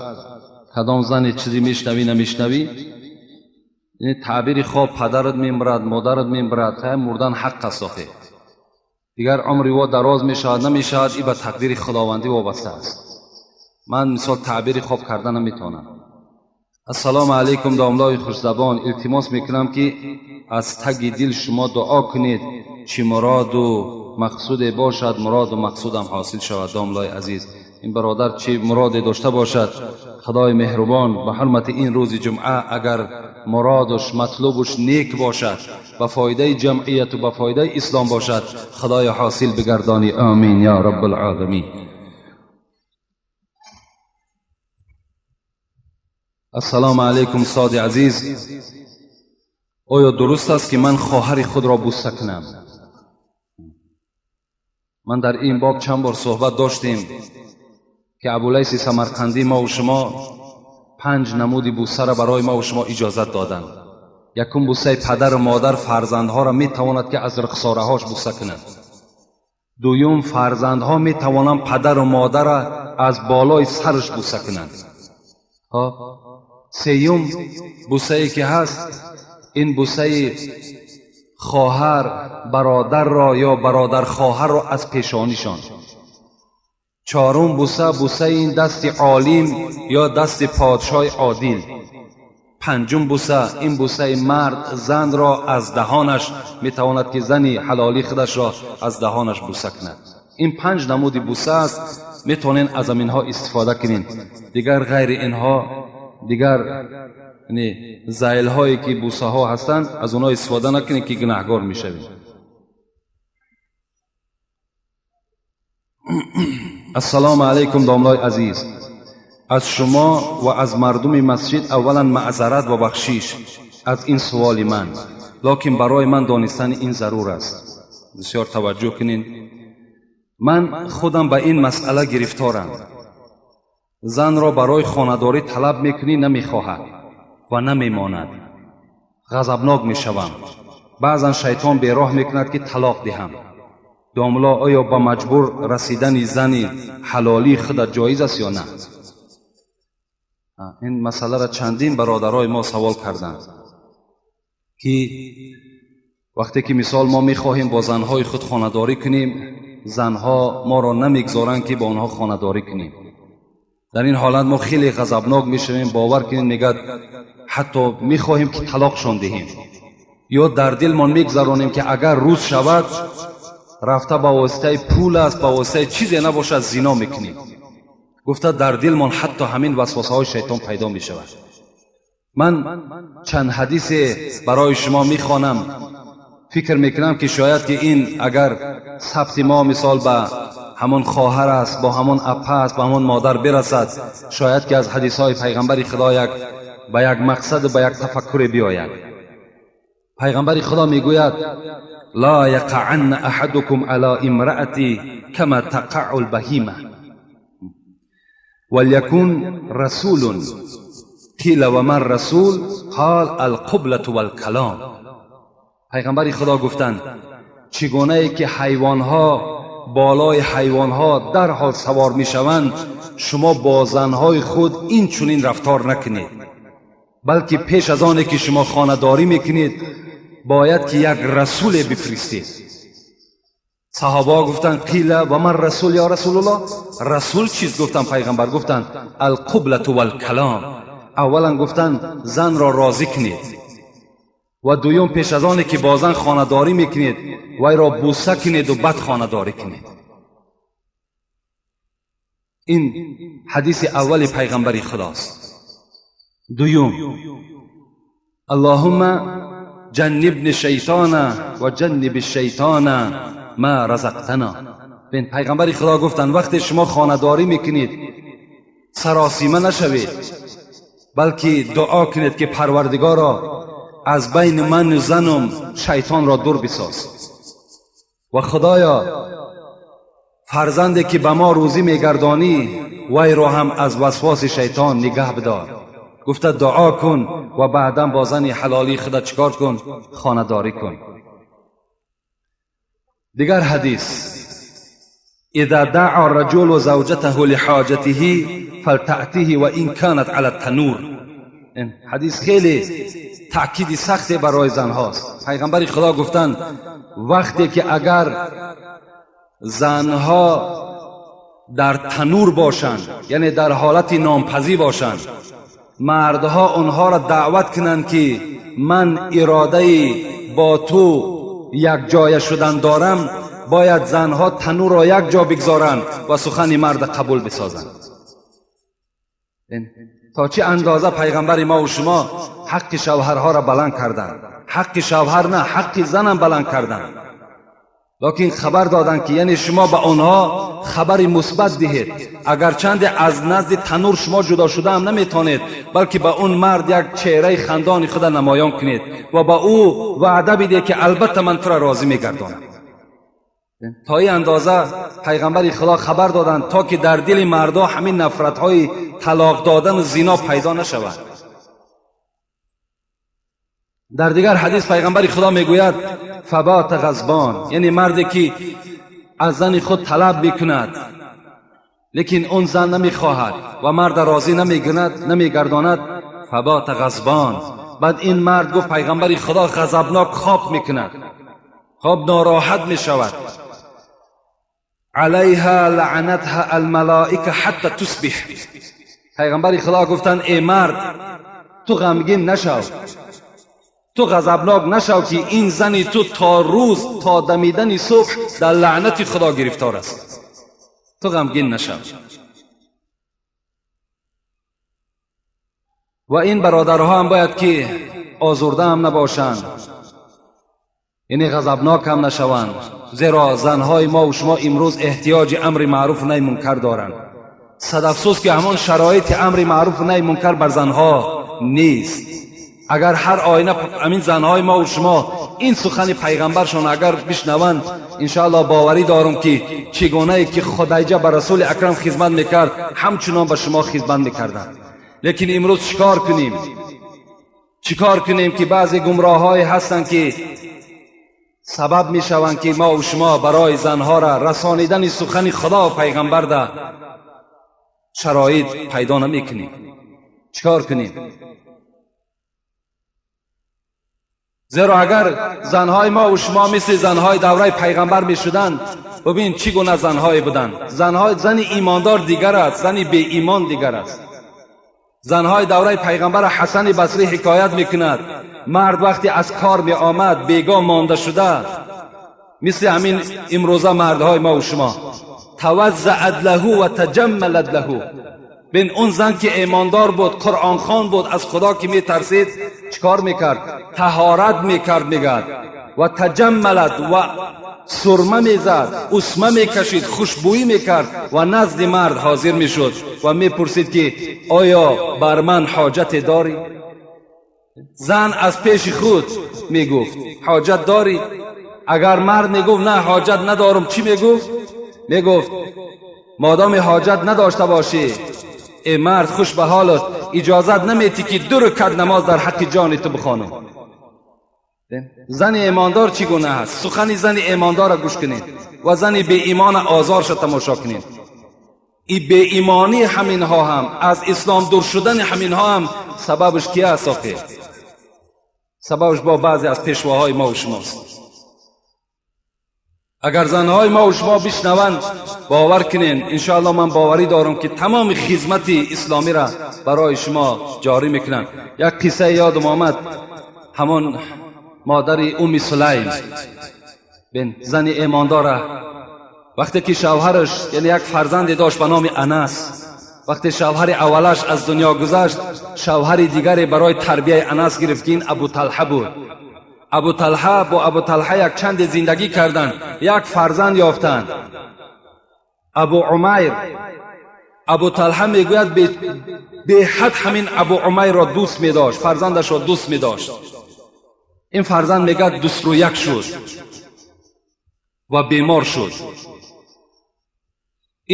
кадом зане чизе мешунавӣ, намешунавӣ. Таъбири хоб, падарат мемирад, модарат мемирад, мурдан ҳақ аст охе. Дигар умри во дароз мешавад, намешавад, и ба тақдири худовандӣ вобаста аст. Ман мисол таъбири хоб карда наметавонам. Ассалому алайкум, домлои хушзабон. Илтимос мекунам, ки аз таги дил шумо дуо кунед, чӣ муроду мақсуде бошад, муроду мақсудам ҳосил шавад. Домлои азиз, ин бародар чӣ муроде дошта бошад, худои меҳрубон ба ҳурмати ин рӯзи ҷумъа, агар муродуш, матлубуш нек бошад, ба фоидаи ҷамъияту ба фоидаи ислом бошад, худоё, ҳосил бигардонӣ. Омин ё раббулоламин. Ассалому алайкум, устоди азиз. Оё дуруст аст, ки ман хоҳари худро бӯса кунам? Ман дар ин боб чанд бор суҳбат доштем, ки Абулайси Самарқандӣ мову шумо панҷ намуди бӯсаро барои мову шумо иҷозат доданд. Якум, бӯсаи падару модар фарзандҳоро метавонад, ки аз рухсораҳош бӯса кунад. Дуюм, фарзандҳо метавонанд падару модарро аз болои сараш бӯса кунанд. Сеюм бӯсае ки ҳаст, ин бӯсаи хоҳар бародарро ё бародархоҳарро аз пешонишон. Чорум бӯса, бӯсаи ин дасти олим ё дасти подшоҳи одил. Панҷум бӯса, ин бӯсаи мард занро аз даҳонаш, метавонад, ки зани ҳалолии худашро аз даҳонаш бӯса кунад. Ин панҷ намуди бӯса аст, метавонед аз аминҳо истифода кунед. Дигар ғайри инҳо, дигар зайлҳое ки бӯсаҳо ҳастанд, аз онҳо истифода накунед, ки гунаҳгор мешавед. Ассалому алайкум, домлои азиз. Аз шумо ва аз мардуми масҷид аввалан маъзарат ва бахшиш аз ин суоли ман, локин барои ман донистани ин зарур аст. Бисёр таваҷҷӯҳ кунед. Ман худам ба ин масъала гирифторам. Занро барои хонадорӣ талаб мекунӣ, намехоҳад ва намемонад. Ғазабнок мешавам. Баъзан шайтон бероҳ мекунад, ки талоқ диҳам. Домло, оё ба маҷбур расидани зани ҳалолии худат ҷоиз аст ё на? Ин масъаларо чандин бародарои мо савол карданд, ки вақте ки мисол мо мехоҳем бо занҳои худ хонадорӣ кунем, занҳо моро намегузоранд ки бо онҳо хонадорӣ кунем. Дар ин ҳолат мо хеле ғазабнок мешавем, бовар кунед, мегӯяд ҳатто мехоҳем ки талоқшон диҳем, ё дар дилмон мегузаронем ки агар рӯз шавад рафта ба воситаи пул аст, ба воситаи чизе набошад зино мекунем. Гуфта дар дилмон ҳатто ҳамин васвасаҳои шайтон пайдо мешавад. Ман чанд ҳадисе барои шумо мехонам, фикр мекунам ки шояд ки ин агар сабти мо мисол ба ҳамон хоҳар аст, бо ҳамон апа аст, ба ҳамон модар бирасад, шояд ки аз ҳадисҳои пайғамбари Худо як ба як мақсаду ба як тафаккуре биёяд. Пайғамбари Худо мегӯяд: ла яқаанна аҳадукум ала имраати кама тақаъу лбаҳима валякун расулун қила ва ман расул қол алқублату валкалом. Пайғамбари Худо гуфтанд: чӣ гунае ки ҳайвонҳо болои ҳайвонҳо дарҳол савор мешаванд, шумо бо занҳои худ ин чунин рафтор накунед, балки пеш аз оне ки шумо хонадорӣ мекунед бояд ки як расуле бифиристед. Саҳобаҳо гуфтанд: қила ва ман расул ё расулуллоҳ? Расул чист? Гуфтанд пайғамбар. Гуфтанд: алқублату валкалом. Аввалан гуфтанд занро розӣ кунед, ва дуюм пеш аз оне ки бо зан хонадорӣ мекунед вайро бӯса кунеду баъд хонадорӣ кунед. Ин ҳадиси аввали пайғамбари Худост. Дуюм: аллоҳумма ҷаннибни шайтона ва ҷанниби шайтона ма разақтана. Бин, пайғамбари Худо гуфтанд вақте шумо хонадорӣ мекунед саросима нашавед, балки дуо кунед ки Парвардигоро аз байни ману занум шайтонро дур бисоз, ва Худоё фарзанде ки ба мо рӯзӣ мегардонӣ вайро ҳам аз васвоси шайтон нигаҳ бидор. Гуфта дуо кун ва баъдан бо зани ҳалолии худа чикор кун? Хонадорӣ кун. Дигар ҳадис: إذا دعا الرجل زوجته لحاجته فلتأته وإن كانت على التنور. این حدیث خیلی تأکید سختی برای زنهاست. پیغمبر خدا گفتند وقتی که اگر زنها در تنور باشند، یعنی در حالت نانپزی باشند، مردها آنها را دعوت کنند که من اراده با تو یک جای شدن دارم، باید زنها تنور را یک جا بگذارند و سخن مرد قبول بسازند. تا چه اندازه پیغمبر ما و شما حق شوهرها را بلند کردند. حق شوهر نه، حق زنم بلند کردند، لکن خبر دادند که یعنی شما به آنها خبر مثبت دهید، اگرچند از نزد تنور شما جدا شده هم نمیتونید، بلکه به اون مرد یک چهره خندان خود نمایان کنید و به او وعده بدید که البته من تو را راضی میگردانم. تا این اندازه پیغمبر خدا خبر دادند تا که در دل مردا همین نفرت های طلاق دادن و زنا پیدا نشود. در دیگر حدیث پیغمبر خدا میگوید فبات غضبان، یعنی مردی که از زن خود طلب میکند لیکن اون زن نمیخواهد و مرد راضی نمیگرداند، فبات غضبان. بعد این مرد گفت پیغمبر خدا غضبناک خواب میکند، خواب ناراحت میشود. علیها لعنتها الملائکه حتی تصبح. پیغمبر خدا گفتند ای مرد تو غمگین نشو، تو غضبناک نشو که این زنی تو تا روز تا دمیدن صبح در لعنت خدا گرفتار است، تو غمگین نشو. و این برادرها هم باید که آزرده هم نباشند، یعنی غضبناک هم نشوند، زیرا زنهای ما و شما امروز احتیاج امر معروف و نهی منکر دارند. صد افسوس که همان شرایط امر معروف و نهی منکر بر زنها نیست. اگر هر آینه همین زنهای ما و شما این سخن پیغمبرشان اگر بشنوند، انشاءالله باوری دارم که چگونه که خدیجه به رسول اکرم خدمت میکرد همچنان به شما خدمت میکردند. لیکن امروز چیکار کنیم؟ چیکار کنیم که بعضی گمراه‌های هستند که سبب میشوند که ما و شما برای زنها را رسانیدن سخن خدا و پیغمبر در شرایط پیدا نمیکنیم. چیکار کنیم؟ Зеро агар занҳои мо ва шумо мисли занҳои давраи пайғамбар мешуданд, бибин чӣ гуна занҳое буданд. Занҳои зани имондор дигар аст, зани беимон дигар аст. Занҳои давраи пайғамбар Ҳасани Басрӣ ҳикоят мекунад, мард вақте аз кор меомад бегоҳ монда шуда, мисли ҳамин имрӯза мардҳои мо ва шумо, таваззаат лаҳу ва таҷаммалат лаҳу. Бин он зан ки имондор буд, қуръонхон буд, аз худо ки метарсид, чикор мекард? Таҳорат мекард, мегӯяд, ва таҷаммалат, ва сурма мезад, усма мекашид, хушбӯӣ мекард ва назди мард ҳозир мешуд ва мепурсид ки оё бар ман ҳоҷате дорӣ? Зан аз пеши худ мегуфт ҳоҷат дорӣ? Агар мард мегуфт на, ҳоҷат надорам, чӣ мегуфт? Мегуфт модоми ҳоҷат надошта бошӣ, эй мард, хуш ба ҳолат, иҷозат наметӣ ки 2 ракат намоз дар ҳаққи ҷони ту бихонам. Зани имондор чӣ гуна аст? Сухани зани имондорро гӯш кунед ва зани беимона озорша тамошо кунед. И беимонии ҳаминҳо ҳам, аз ислом дур шудани ҳаминҳо ҳам сабабаш ки аст охир? Сабабаш бо баъзе аз пешвоҳои мо ва шумост. Агар занҳои мо ва шумо бишнаванд, бовар кунед, иншоалло ман боварӣ дорам ки тамоми хизмати исломиро барои шумо ҷорӣ мекунанд. Як қиссае ёдам омад, ҳамон модари Умми Сулайм, бин зани имондора, вақте ки шавҳараш, яъне як фарзанде дошт ба номи Анас, вақте шавҳари аввалаш аз дунё гузашт, шавҳари дигаре барои тарбияи Анас гирифт ки ин Абу Талҳа буд. Абу Талҳа бо Абу Талҳа як чанде зиндагӣ карданд, як фарзанд ёфтанд, Абу Умайр. Абу Талҳа мегӯяд беҳад ҳамин Абу Умайрро дӯст медошт, фарзандашро дӯст медошт. Ин фарзанд мегӯяд дӯстрӯяк шуд ва бемор шуд.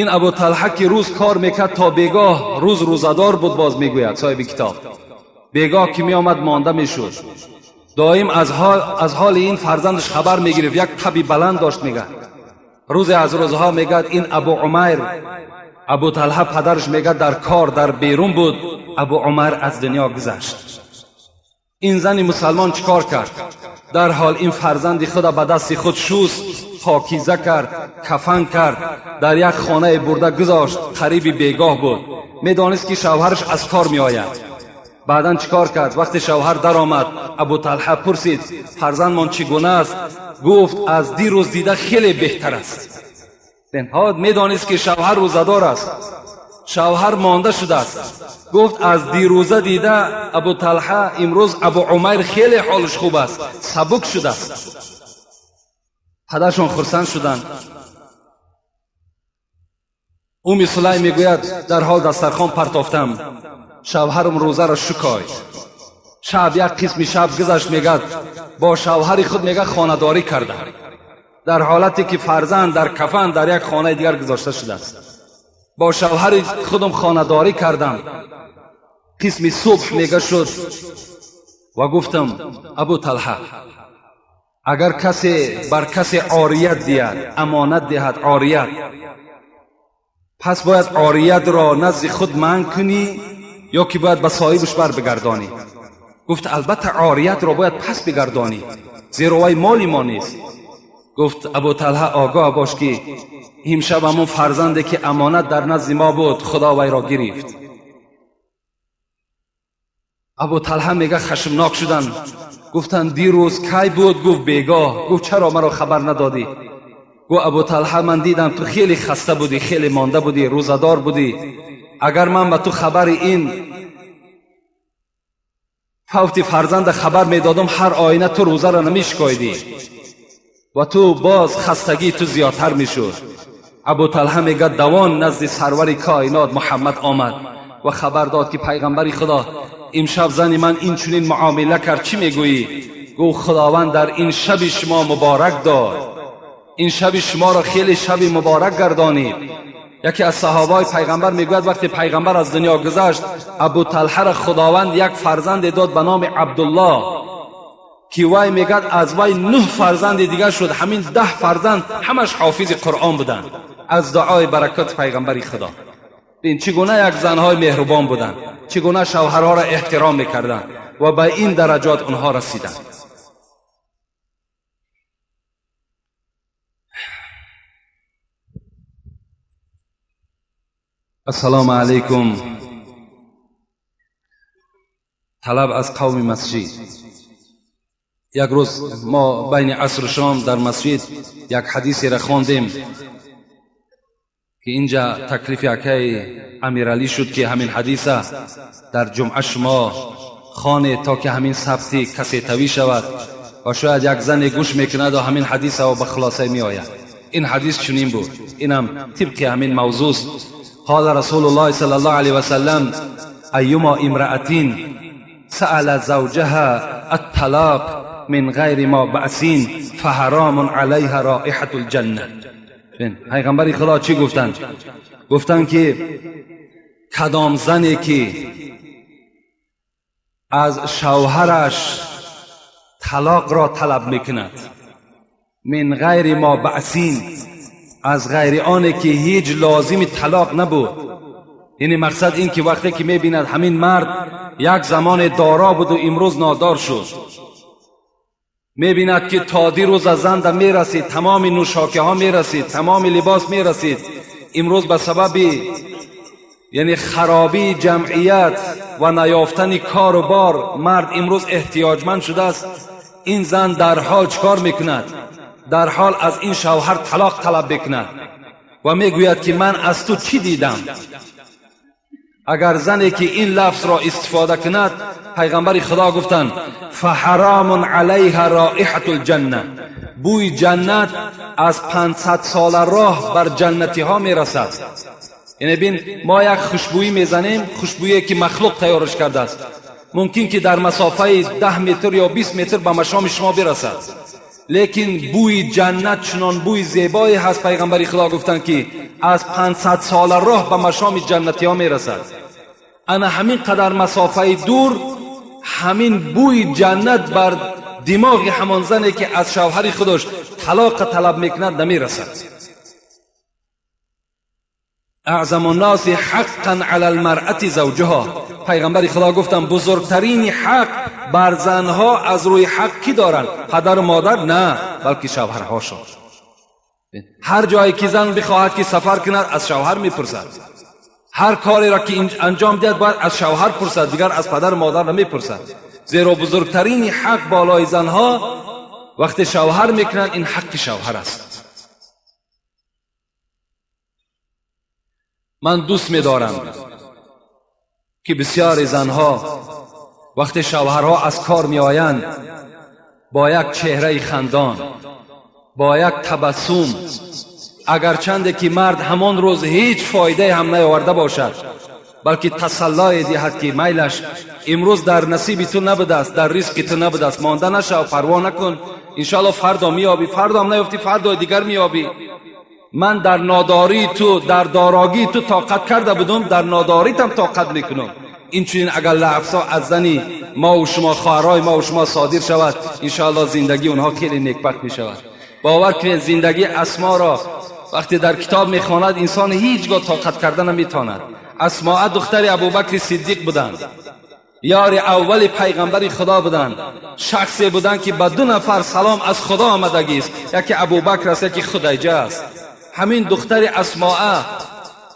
Ин Абу Талҳа ки рӯз кор мекард то бегоҳ, рӯз рӯзадор буд, боз мегӯяд соҳиби китоб, бегоҳ ки меомад монда мешуд. Доим аз ҳоли ин фарзандаш хабар мегирифт, як таби баланд дошт. Мегӯяд рӯзе аз рӯзҳо, мегӯяд ин Абу Умайр, Абу Талҳа падараш мегӯяд дар кор дар берун буд, Абу Умайр аз дунё гузашт. Ин зани мусалмон чӣ кор кард? Дарҳол ин фарзанди худа ба дасти худ шуст, покиза кард, кафан кард, дар як хонае бурда гузошт. Қариби бегоҳ буд, медонист ки шавҳараш аз кор меояд. Баъдан чӣ кор кард? Вақте шавҳар даромад, Абу Талҳа пурсид фарзандмон чӣ гуна аст? Гуфт аз дирӯз дида хеле беҳтар аст. Медонист ки шавҳар рӯзадор аст, шавҳар монда шудааст. Гуфт аз дирӯза дида Абу Талҳа имрӯз Абу Умайр хеле ҳолаш хуб аст, сабук шудааст. Падаршон хурсанд шуданд. Умми Сулайм мегӯяд дар ҳол дастархон партофтам, шавҳарам рӯзаро шукоид. Шаб як қисми шаб гузашт, мегӯяд бо шавҳари худ мегӯяд хонадорӣ кардам, дар ҳолате ки фарзанд дар кафан дар як хонаи дигар гузошта шудааст. Бо шавҳари худам хонадорӣ кардам. Қисми субҳ мега шуд ва гуфтам Абу Талҳа, агар касе бар касе орият диҳад, амонат диҳад орият, пас бояд ориятро назди худ манъ кунӣ ё ки бояд ба соҳибаш бар бигардонӣ? Гуфт албатта ориятро бояд пас бигардонӣ, зеро вай моли мо нест. Гуфт Абу Талҳа огоҳ бош ки имшаб ҳамон фарзанде ки амонат дар назди мо буд, худо вайро гирифт. Абу Талҳа мега хашмнок шуданд, гуфтанд дирӯз кай буд? Гуфт бегоҳ. Гуфт чаро маро хабар надодӣ? Гуфт Абу Талҳа ман дидам ту хеле хаста будӣ, хеле монда будӣ, рӯзадор будӣ. Агар ман ба ту хабари ин фавти фарзанда хабар медодам, ҳар оина ту рӯзаро намешикоидӣ ва ту боз хастагии ту зиёдтар мешуд. Абу Талҳа мегӯяд давон назди сарвари коинот Муҳаммад омад ва хабар дод ки пайғамбари худо, имшаб зани ман инчунин муомила кард, чӣ мегӯӣ? Гуфт худованд дар ин шаби шумо муборак дод, ин шаби шуморо хеле шаби муборак гардонид. Яке аз саҳобаҳои пайғамбар мегӯяд вақте пайғамбар аз дунё гузашт, Абу Талҳаро худованд як фарзанде дод ба номи Абдуллоҳ, ки вай мегӯяд аз вай 9 фарзанди дигар шуд. Ҳамин 10 фарзанд ҳамаш ҳофизи Қуръон буданд аз дуои баракоти пайғамбари худо. Бин чӣ гуна як занҳои меҳрубон буданд, чӣ гуна шавҳарҳоро эҳтиром мекарданд ва ба ин дараҷот онҳо расиданд. Ассалому алайкум. Талаб аз қавми масҷид. Як рӯз мо байни асру шом дар масҷид як ҳадисеро хондем, ки инҷа таклифи акаи Амиралӣ шуд, ки ҳамин ҳадиса дар ҷумъа шумо хонед, то ки ҳамин сабти касетавӣ шавад ва шояд як зане гӯш мекунаду ҳамин ҳадиса ба хулоса меояд. Ин ҳадис чунин буд, инам тибқи ҳамин мавзӯст. Қола Расулуллоҳи саллаллоҳу алайҳи васаллам: айюма имраатин саала завҷаҳа атталоқ мин ғайри мо баъсин фаҳаромун алайҳа роиҳатул ҷанна. Пайғамбари Худо чӣ гуфтанд? Гуфтанд, ки кадом зане ки аз шавҳараш талоқро талаб мекунад, мин ғайри мо баъсин, аз ғайри оне ки ҳеҷ лозими талоқ набуд. Яъне мақсад ин ки вақте ки мебинад ҳамин мард як замоне доро буду имрӯз нодор шуд, мебинад ки то дирӯз аз занда мерасид, тамоми нӯшокиҳо мерасид, тамоми либос мерасид, имрӯз ба сабаби яъне харобии ҷамъият ва наёфтани кору бор мард имрӯз эҳтиёҷманд шудааст. Ин зан дар ҳол чӣ кор мекунад? Дар ҳол аз ин шавҳар талоқ талаб мекунад ва мегӯяд, ки ман аз ту чӣ дидам? Агар зане ки ин лафзро истифода кунад, пайғамбари Худо гуфтанд: фаҳаромун алайҳа роиҳатул ҷанна. Бӯи ҷаннат аз 500 сола роҳ бар ҷаннатиҳо мерасад. Яъне бин, мо як хушбӯӣ мезанем, хушбӯие ки махлуқ тайёраш кардааст, мумкин ки дар масофаи 10 метр ё 20 метр ба машоми шумо бирасад, лекин бӯи ҷаннат чунон бӯи зебое ҳаст, пайғамбари Худо гуфтанд, ки аз 500 сола роҳ ба машоми ҷаннатиҳо мерасад. Ана ҳамин қадар масофаи дур ҳамин бӯи ҷаннат бар димоғи ҳамон зане ки аз шавҳари худаш талоқа талаб мекунад намерасад. Аъзаму наси ҳаққан ала лмаръати завҷуҳо. Пайғамбари Худо гуфтанд, бузургтарини ҳақ бар занҳо аз рӯи ҳақ кӣ доранд? Падару модар на, балки шавҳарҳошон. Ҳар ҷое ки зан бихоҳад ки сафар кунад, аз шавҳар мепурсад. Ҳар кореро ки анҷом диҳад, бояд аз шавҳар пурсад, дигар аз падару модар намепурсад. Зеро бузургтарини ҳақ болои занҳо вақте шавҳар мекунанд, ин ҳаққи шавҳар аст. Ман дӯст медорам, ки бисёри занҳо вақте шавҳарҳо аз кор меоянд, бо як чеҳраи хандон, бо як табассум, агарчанде ки мард ҳамон рӯз ҳеҷ фоидае ҳам наёварда бошад, балки тасаллое диҳад, ки майлаш, имрӯз дар насиби ту набудааст, дар ризқи ту набудааст, монда нашав, парво накун, иншоалло фардо меёбӣ, фардо ҳам наёфтӣ, фардои дигар меёбӣ. Ман дар нодории ту, дар дорогии ту тоқат карда будум, дар нодоритам тоқат мекунам. Инчунин агар лафзҳо аз зани мову шумо, хоҳарҳои мову шумо содир шавад, иншоалло зиндагии онҳо хеле некбахт мешавад. Бовар кунед, зиндагии Асморо вақте дар китоб мехонад, инсон ҳеҷ гоҳ тоқат карда наметавонад. Асмоа духтари Абубакри Сиддиқ буданд, ёри аввали пайғамбари Худо буданд, шахсе буданд, ки ба 2 нафар салом аз Худо омадагист, яке Абубакр аст, яке Худайҷа аст. Ҳамин духтари Асмоа,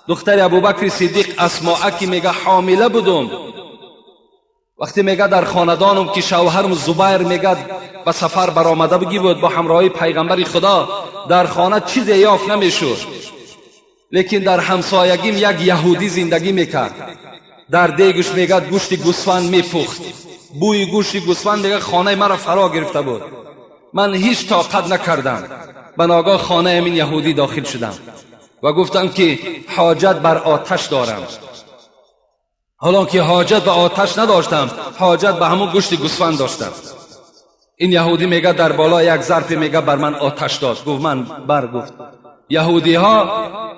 духтари Абубакри Сиддиқ Асмоа, ки мега ҳомила будум, вақте мега дар хонадонум ки шавҳарм Зубайр мега ба сафар баромада буги буд бо ҳамроҳии пайғамбари Худо, дар хона чизе ёфт намешуд, лекин дар ҳамсоягим як яҳудӣ зиндагӣ мекард. Дар дегуш мегӯяд гӯшти гӯсфанд мепухт, бӯи гӯшти гӯсфанд мега хонаи маро фаро гирифта буд. Ман ҳеҷ тоқат накардам, ба ногоҳ хонаи ҳамин яҳудӣ дохил шудам ва гуфтам, ки ҳоҷат бар оташ дорам. Ҳолон ки ҳоҷат ба оташ надоштам, ҳоҷат ба ҳамун гӯшти гӯсфанд доштам. Ин яҳудӣ мега дар боло як зарфе мега бар ман оташ дод. Гуфт ман бар гуфт. Яҳудиҳо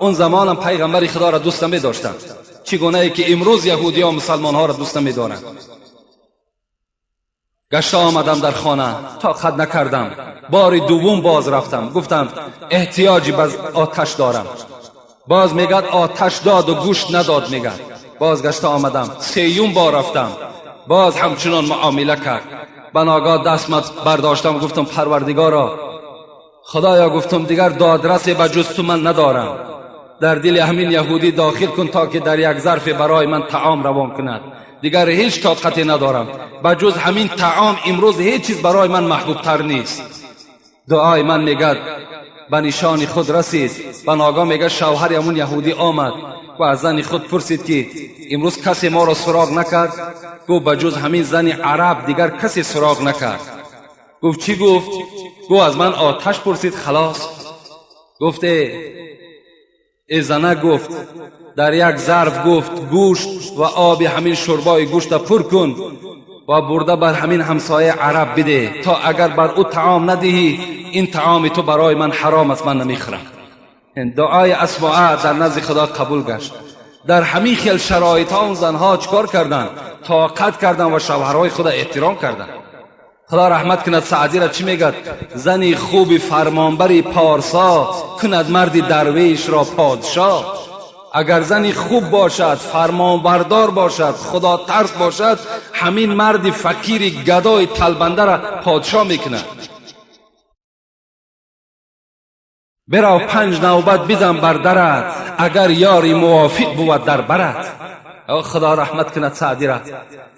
он замонам пайғамбари Худоро дӯст намедоштанд, чӣ гунае ки имрӯз яҳудиҳо мусалмонҳоро дӯст намедоранд. Гашта омадам дар хона, тоқат накардам, бори дуввум боз рафтам, гуфтам эҳтиёҷи ба оташ дорам. Боз мегӯяд оташ доду гӯшт надод. Мегӯяд боз гашта омадам, сеюм бор рафтам, боз ҳамчунон муомила кард. Ба ногоҳ дастма бардоштам, гуфтам Парвардигоро, Худоё, гуфтам дигар додрасе ба ҷуз ту ман надорам. дар дили ҳамин яҳудӣ дохил кун, то ки дар як зарфе барои ман таом равон кунад. Дигар ҳеҷ тоқате надорам, ба ҷуз ҳамин таом имрӯз ҳеҷ чиз барои ман маҳбубтар нест. Дуои ман мегӯяд ба нишони худ расид. Ба ногоҳ мегӯяд шавҳари ҳамун яҳудӣ омад ва аз зани худ пурсид, ки имрӯз касе моро суроғ накард? Гуфт ба ҷуз ҳамин зани араб дигар касе суроғ накард. Гуфт чӣ гуфт? Гуфт аз ман оташ пурсид, халос. Гуфт э зана, гуфт дар як зарф гуфт гӯшт ва оби ҳамин шӯрбои гӯшта пур кун ва бурда бар ҳамин ҳамсояи араб бидеҳ, то агар бар ӯ таом надиҳӣ, ин таоми ту барои ман ҳаром аст, ман намехӯрам. Дуои Асмоа дар назди Худо қабул гашт. Дар ҳамин хел шароитҳо он занҳо чӣ кор карданд? Тоқат карданд ва шавҳарҳои худа эҳтиром карданд. Худо раҳмат кунад Саъдиро, чӣ мегӯяд? Зани хуби фармонбари порсо кунад марди дарвешро подшоҳ. Агар зани хуб бошад, фармонбардор бошад, худотарс бошад, ҳамин марди фақири гадои талбандара подшоҳ мекунад. Бирав панҷ навбат бизан бар дарат, агар ёри мувофиқ бувад дар барат. Худо раҳмат кунад Саъдира.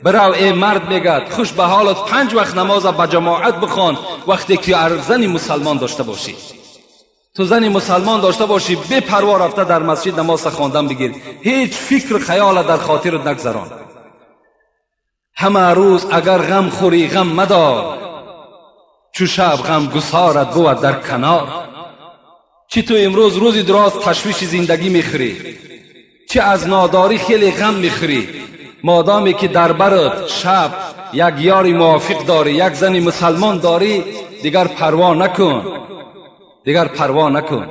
Бирав э мард, мегӯяд, хуш ба ҳолат, панҷ вақт намоза ба ҷамоат бихон, вақте ки зани мусалмон дошта бошӣ. Ту зани мусалмон дошта бошӣ, бепарво рафта дар масҷид намоза хондан бигир, ҳеҷ фикру хаёла дар хотират нагзарон. Ҳама рӯз агар ғам хӯрӣ, ғам мадор, чу шаб ғамгусорат бувад дар канор. Чӣ ту имрӯз рӯзи дароз ташвиши зиндагӣ мехӯрӣ, чӣ аз нодорӣ хеле ғам мехӯрӣ, модоме ки дар барат шаб як ёри мувофиқ дорӣ, як зани мусалмон дорӣ, дигар парво накун, дигар парво накун.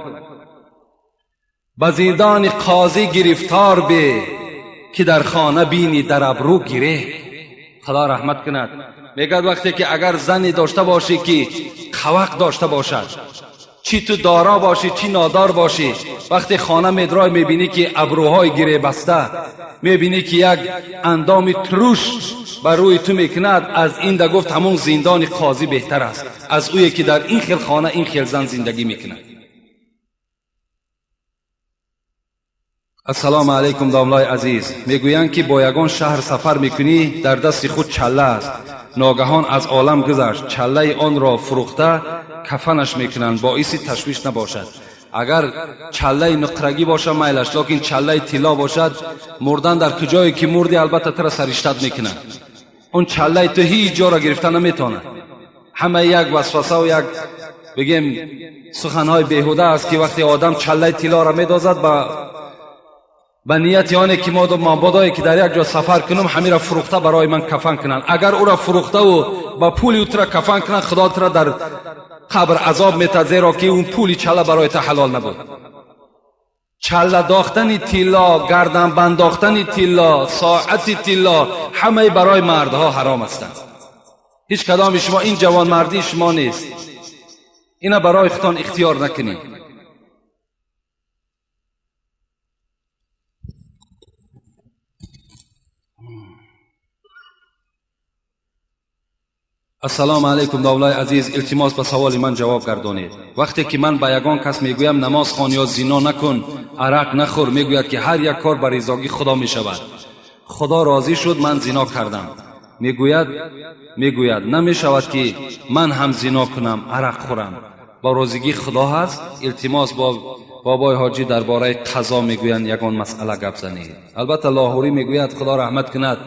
Ба зиндони қозӣ гирифтор бе, ки дар хона бинӣ дар абрӯ гире. Худо раҳмат кунад, мегӯяд вақте ки агар зане дошта бошӣ, ки қавақ дошта бошад, чӣ ту дора бошӣ, чӣ нодор бошӣ, вақте хона медрой, мебинӣ, ки абрӯҳои гиребаста, мебинӣ, ки як андоми туруш ба рӯи ту мекунад, аз ин да гуфт ҳамон зиндони қозӣ беҳтар аст, аз ӯе ки дар ин хел хона ин хел зан зиндагӣ мекунад. Ассалому алайкум, домлои азиз. Мегӯянд, ки бо ягон шаҳр сафар мекунӣ, дар дасти худ чалла аст, ногаҳон аз олам гузашт, чаллаи онро фурӯхта кафанаш мекунанд, боиси ташвиш набошад? Агар чаллаи нуқрагӣ бошад, майлаш, лекин чаллаи тилло бошад, мурдан дар куҷое ки мурдӣ, албатта тура сариштат мекунанд. Он чаллаи ту ҳеҷ ҷоро гирифта наметавонад. Ҳама як васвасаву як бигем суханҳои беҳуда аст, ки вақте одам чаллаи тиллоро медозад ба нияти оне ки мабодое ки дар як ҷо сафар кунам, ҳамира фурӯхта барои ман кафан кунанд. Агар ӯра фурӯхтаву ба пули ӯ тура кафан кунанд, Худо тура дар қабр азоб метад, зеро ки он пули чалла барои ту ҳалол набуд. Чалла дохтани тилло, гарданбандохтани тилло, соати тилло ҳамаи барои мардҳо ҳаром ҳастанд. Ҳеҷ кадоми шумо ин ҷавонмардии шумо нест, ина барои худтон ихтиёр накунед. Ассалому алайкум, домлаи азиз. Илтимос, ба саволи ман ҷавоб гардонед. Вақте ки ман ба ягон кас мегӯям, намоз хон ё зино накун, арақ нахӯр, мегӯяд, ки ҳар як кор ба ризогии Худо мешавад. Худо розӣ шуд, ман зино кардам, мегӯяд. Намешавад, ки ман ҳам зино кунам, арақ хӯрам, ба розигии Худо ҳаст? Илтимос, бо бобои ҳоҷӣ дар бораи қазо мегӯянд, ягон масъала гап занед. Албатта, Лоҳурӣ мегӯяд, Худо раҳмат кунад,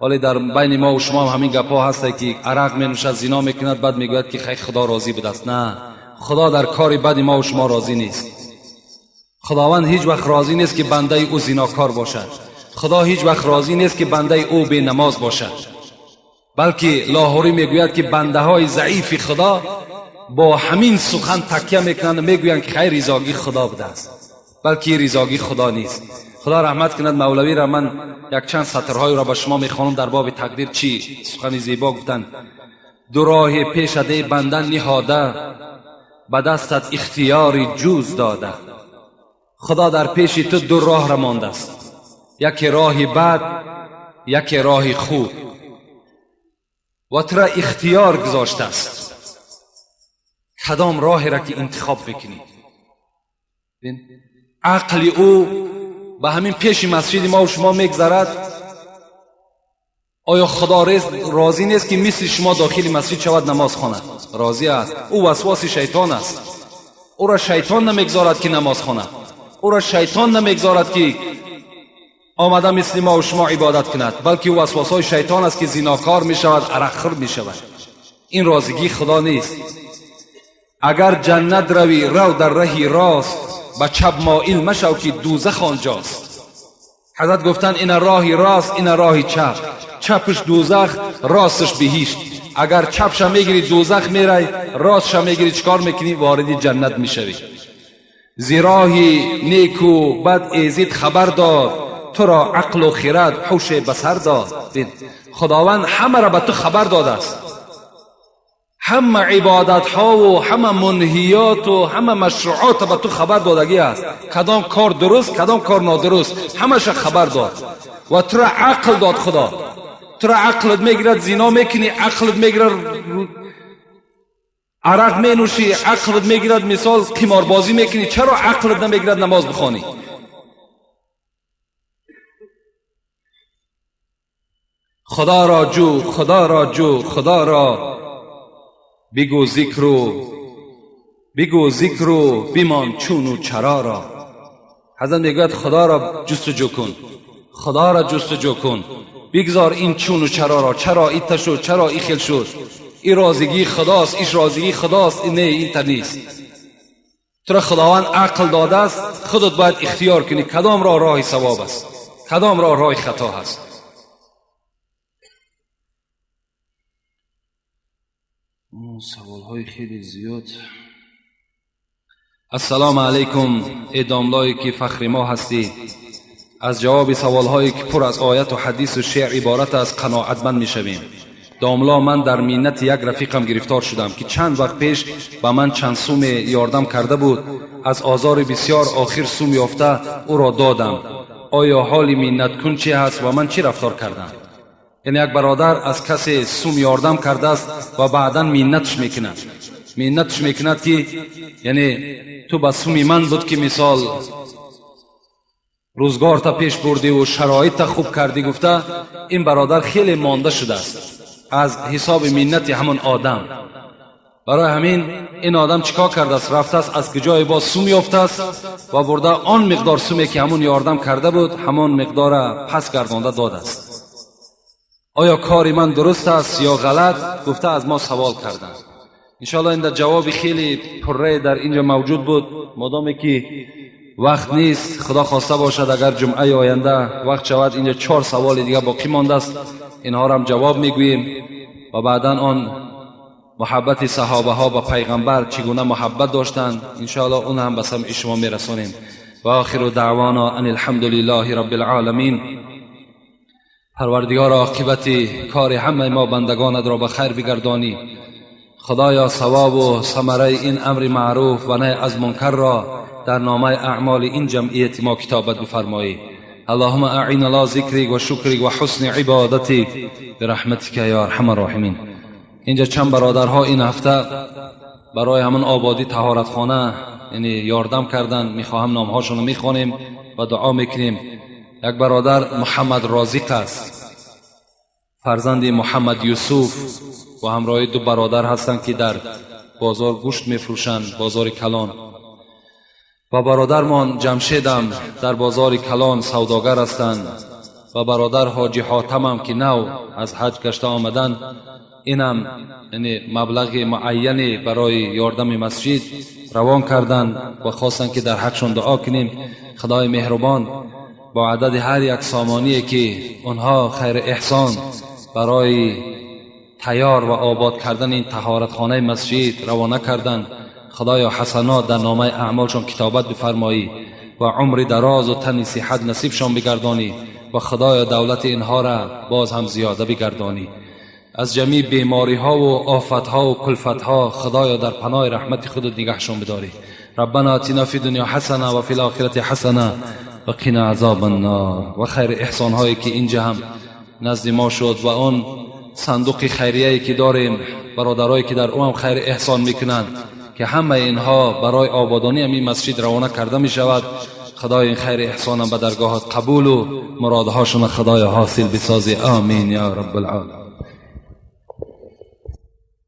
вале дар байни мо шумо ҳам ҳамин гапҳо ҳасте, ки арақ менӯшад, зино мекунад, баъд мегӯяд, ки хай, Худо розӣ будааст. На, Худо дар кори бади мо шумо розӣ нест. Худованд ҳеҷ вақт розӣ нест, ки бандаи ӯ зинокор бошад. Худо ҳеҷ вақт розӣ нест, ки бандаи ӯ бенамоз бошад. Балки Лоҳурӣ мегӯяд, ки бандаҳои заифи Худо бо ҳамин сухан такя мекунанд, мегӯянд, ки хайр, ризогии Худо будааст, балки ризогии Худо нест. Худо раҳмат кунад мавлавиро, ман якчанд сатрҳоеро ба шумо мехонам дар боби тақдир, чӣ сухани зебо гуфтанд. Ду роҳи пешадаи банда ниҳода, ба дастат ихтиёри ҷуз дода. Худо дар пеши ту ду роҳра мондааст: яке роҳи бад, яке роҳи хуб, ва тура ихтиёр гузоштааст, кадом роҳеро ки интихоб мекунӣ. Ақли ӯ ба ҳамин пеши масҷиди мо шумо мегзарад. Оё Худо розӣ нест ки мисли шумо дохили масҷид шавад, намоз хонад? Розӣ аст. Ӯ васвоси шайтон аст. Ӯро шайтон намегзорад ки намоз хонад. Ӯро шайтон намегзорад ки омада мисли мо ва шумо ибодат кунад, балки ӯ васвосҳои шайтон аст ки зинокор мешавад, арақхӯр мешавад. Ин розигии Худо нест. Агар ҷаннат равӣ, рав дар раҳи рост, ба чап моил машав ки дӯзах онҷост. Ҳазрат гуфтанд ина роҳи рост, ина роҳи чап. Чапш дӯзах, ростш биҳишт. Агар чапша мегирӣ дӯзах мерай, ростша мегирӣ чикор мекунӣ? Вориди ҷаннат мешавӣ. Зи роҳи неку бад эзид хабар дод, туро ақлу хирад ҳуше ба сар дод. Худованд ҳамаро ба ту хабар додааст. Ҳама ибодатҳову ҳама мунҳиёту ҳама машруъотро ба ту хабар додагӣ аст. Кадом кор дуруст, кадом кор нодуруст, ҳамаша хабар дод ва туро ақл дод. Худо туро ақлат мегирад, зино мекунӣ, ақлат мегирад, арақ менӯшӣ, ақлат мегирад, мисол қиморбозӣ мекунӣ. Чаро ақлат намегирад намоз бихонӣ? Худоро ҷӯ, Худоро ҷӯ, Худоро бигӯ зикру, бигӯ зикру бимон чуну чароро. Ҳазрат мегӯяд Худоро ҷустуҷӯ кун, Худоро ҷустуҷӯ кун, бигзор ин чуну чароро. Чаро ита шуд, чаро и хел шуд? И розигии Худост, иш розигии Худост, не, инта нест. Туро Худованд ақл додааст, худат бояд ихтиёр кунӣ кадом роҳ роҳи савоб аст, кадом роҳ роҳи хато ҳаст. Саволҳои хеле зиёд. Ассалому алайкум, э домлое ки фахри мо ҳастӣ. Аз ҷавоби саволҳое ки пур аз ояту ҳадису шеър иборат аст қаноатманд мешавем. Домло, ман дар миннати як рафиқам гирифтор шудам ки чанд вақт пеш ба ман чанд суме ёрдам карда буд. Аз озори бисёр охир сум ёфта ӯро додам. Оё ҳоли миннаткун чӣ ҳаст ва ман чӣ рафтор кардам? Яъне як бародар аз касе сум ёрдам кардааст ва баъдан миннатш мекунад. Миннатш мекунад ки яъне ту ба суми ман буд ки мисол рӯзгорта пеш бурдиву шароитта хуб кардӣ гуфта, ин бародар хеле монда шудааст аз ҳисоби миннати ҳамон одам. Барои ҳамин ин одам чӣ кор кардааст? Рафтааст аз ҷое боз сум ёфтааст ва бурда он миқдор суме ки ҳамон ёрдам карда буд, ҳамон миқдора пас гардонда додааст. Оё кори ман дуруст аст ё ғалат? Гуфта аз мо савол карданд. Иншоалло ин дар ҷавоби хеле пуррае дар инҷо мавҷуд буд. Модоме ки вақт нест, Худо хоста бошад агар ҷумъаи оянда вақт шавад, инҷо 4 саволи дига боқӣ мондааст, инҳоро ҳам ҷавоб мегӯем ва баъдан он муҳаббати саҳобаҳо ба пайғамбар чӣ гуна муҳаббат доштанд, иншоалло он ҳам ба самъи шумо мерасонем. Ва охиру даъвона ан алҳамду лиллаҳи рабби алъоламин. Парвардигор, оқибати кори ҳамаи мо бандагонатро ба хайр бигардонӣ. Худоё, савобу самараи ин амри маъруф ва наҳй аз мункарро дар номаи аъмоли ин ҷамъияти мо китобат бифармоӣ. Аллоҳума аъина ала зикрик ва шукрик ва ҳусни ибодатик бираҳматика ё арҳама роҳимин. Инҷа чанд бародарҳо ин ҳафта барои ҳамон ободӣ таҳоратхона яъне ёрдам карданд. Мехоҳам номҳошонро мехонем ва дуо мекунем. Як бародар Муҳаммад Розиқ аст, фарзанди Муҳаммад Юсуф, ва ҳамроҳи ду бародар ҳастанд ки дар бозор гӯшт мефурӯшанд, бозори калон. Ва бародармон Ҷамшедам дар бозори калон савдогар ҳастанд. Ва бародар Ҳоҷи Ҳотамам ки нав аз ҳаҷ гашта омаданд, инам яъне маблағи муайяне барои ёрдами масҷид равон карданд ва хостанд ки дар ҳақшон дуо кунем. Худои меҳрубон бо адади ҳар як сомоние ки онҳо хайр эҳсон барои тайёр ва обод кардани ин таҳоратхонаи масҷид равона карданд, Худоё ҳасанот дар номаи аъмолшон китобат бифармоӣ ва умри дарозу тани сиҳат насибшон бигардонӣ ва Худоё давлати инҳоро боз ҳам зиёда бигардонӣ. Аз ҷамеи бемориҳову офатҳову кулфатҳо Худоё дар паноҳи раҳмати худат нигаҳшон бидорӣ. Раббана атина фи дунё ҳасана ва фил охирати ҳасана ва қина азоба ннор. Ва хайри эҳсонҳое ки инҷа ҳам назди мо шуд ва он сандуқи хайрияе ки дорем, бародарое ки дар ӯ ҳам хайри эҳсон мекунанд, ки ҳамаи инҳо барои ободонии ҳамин масҷид равона карда мешавад. Худоё, ин хайри эҳсонам ба даргоҳат қабулу муродҳошона, Худоё, ҳосил бисозӣ. Омин ё раббал оламин.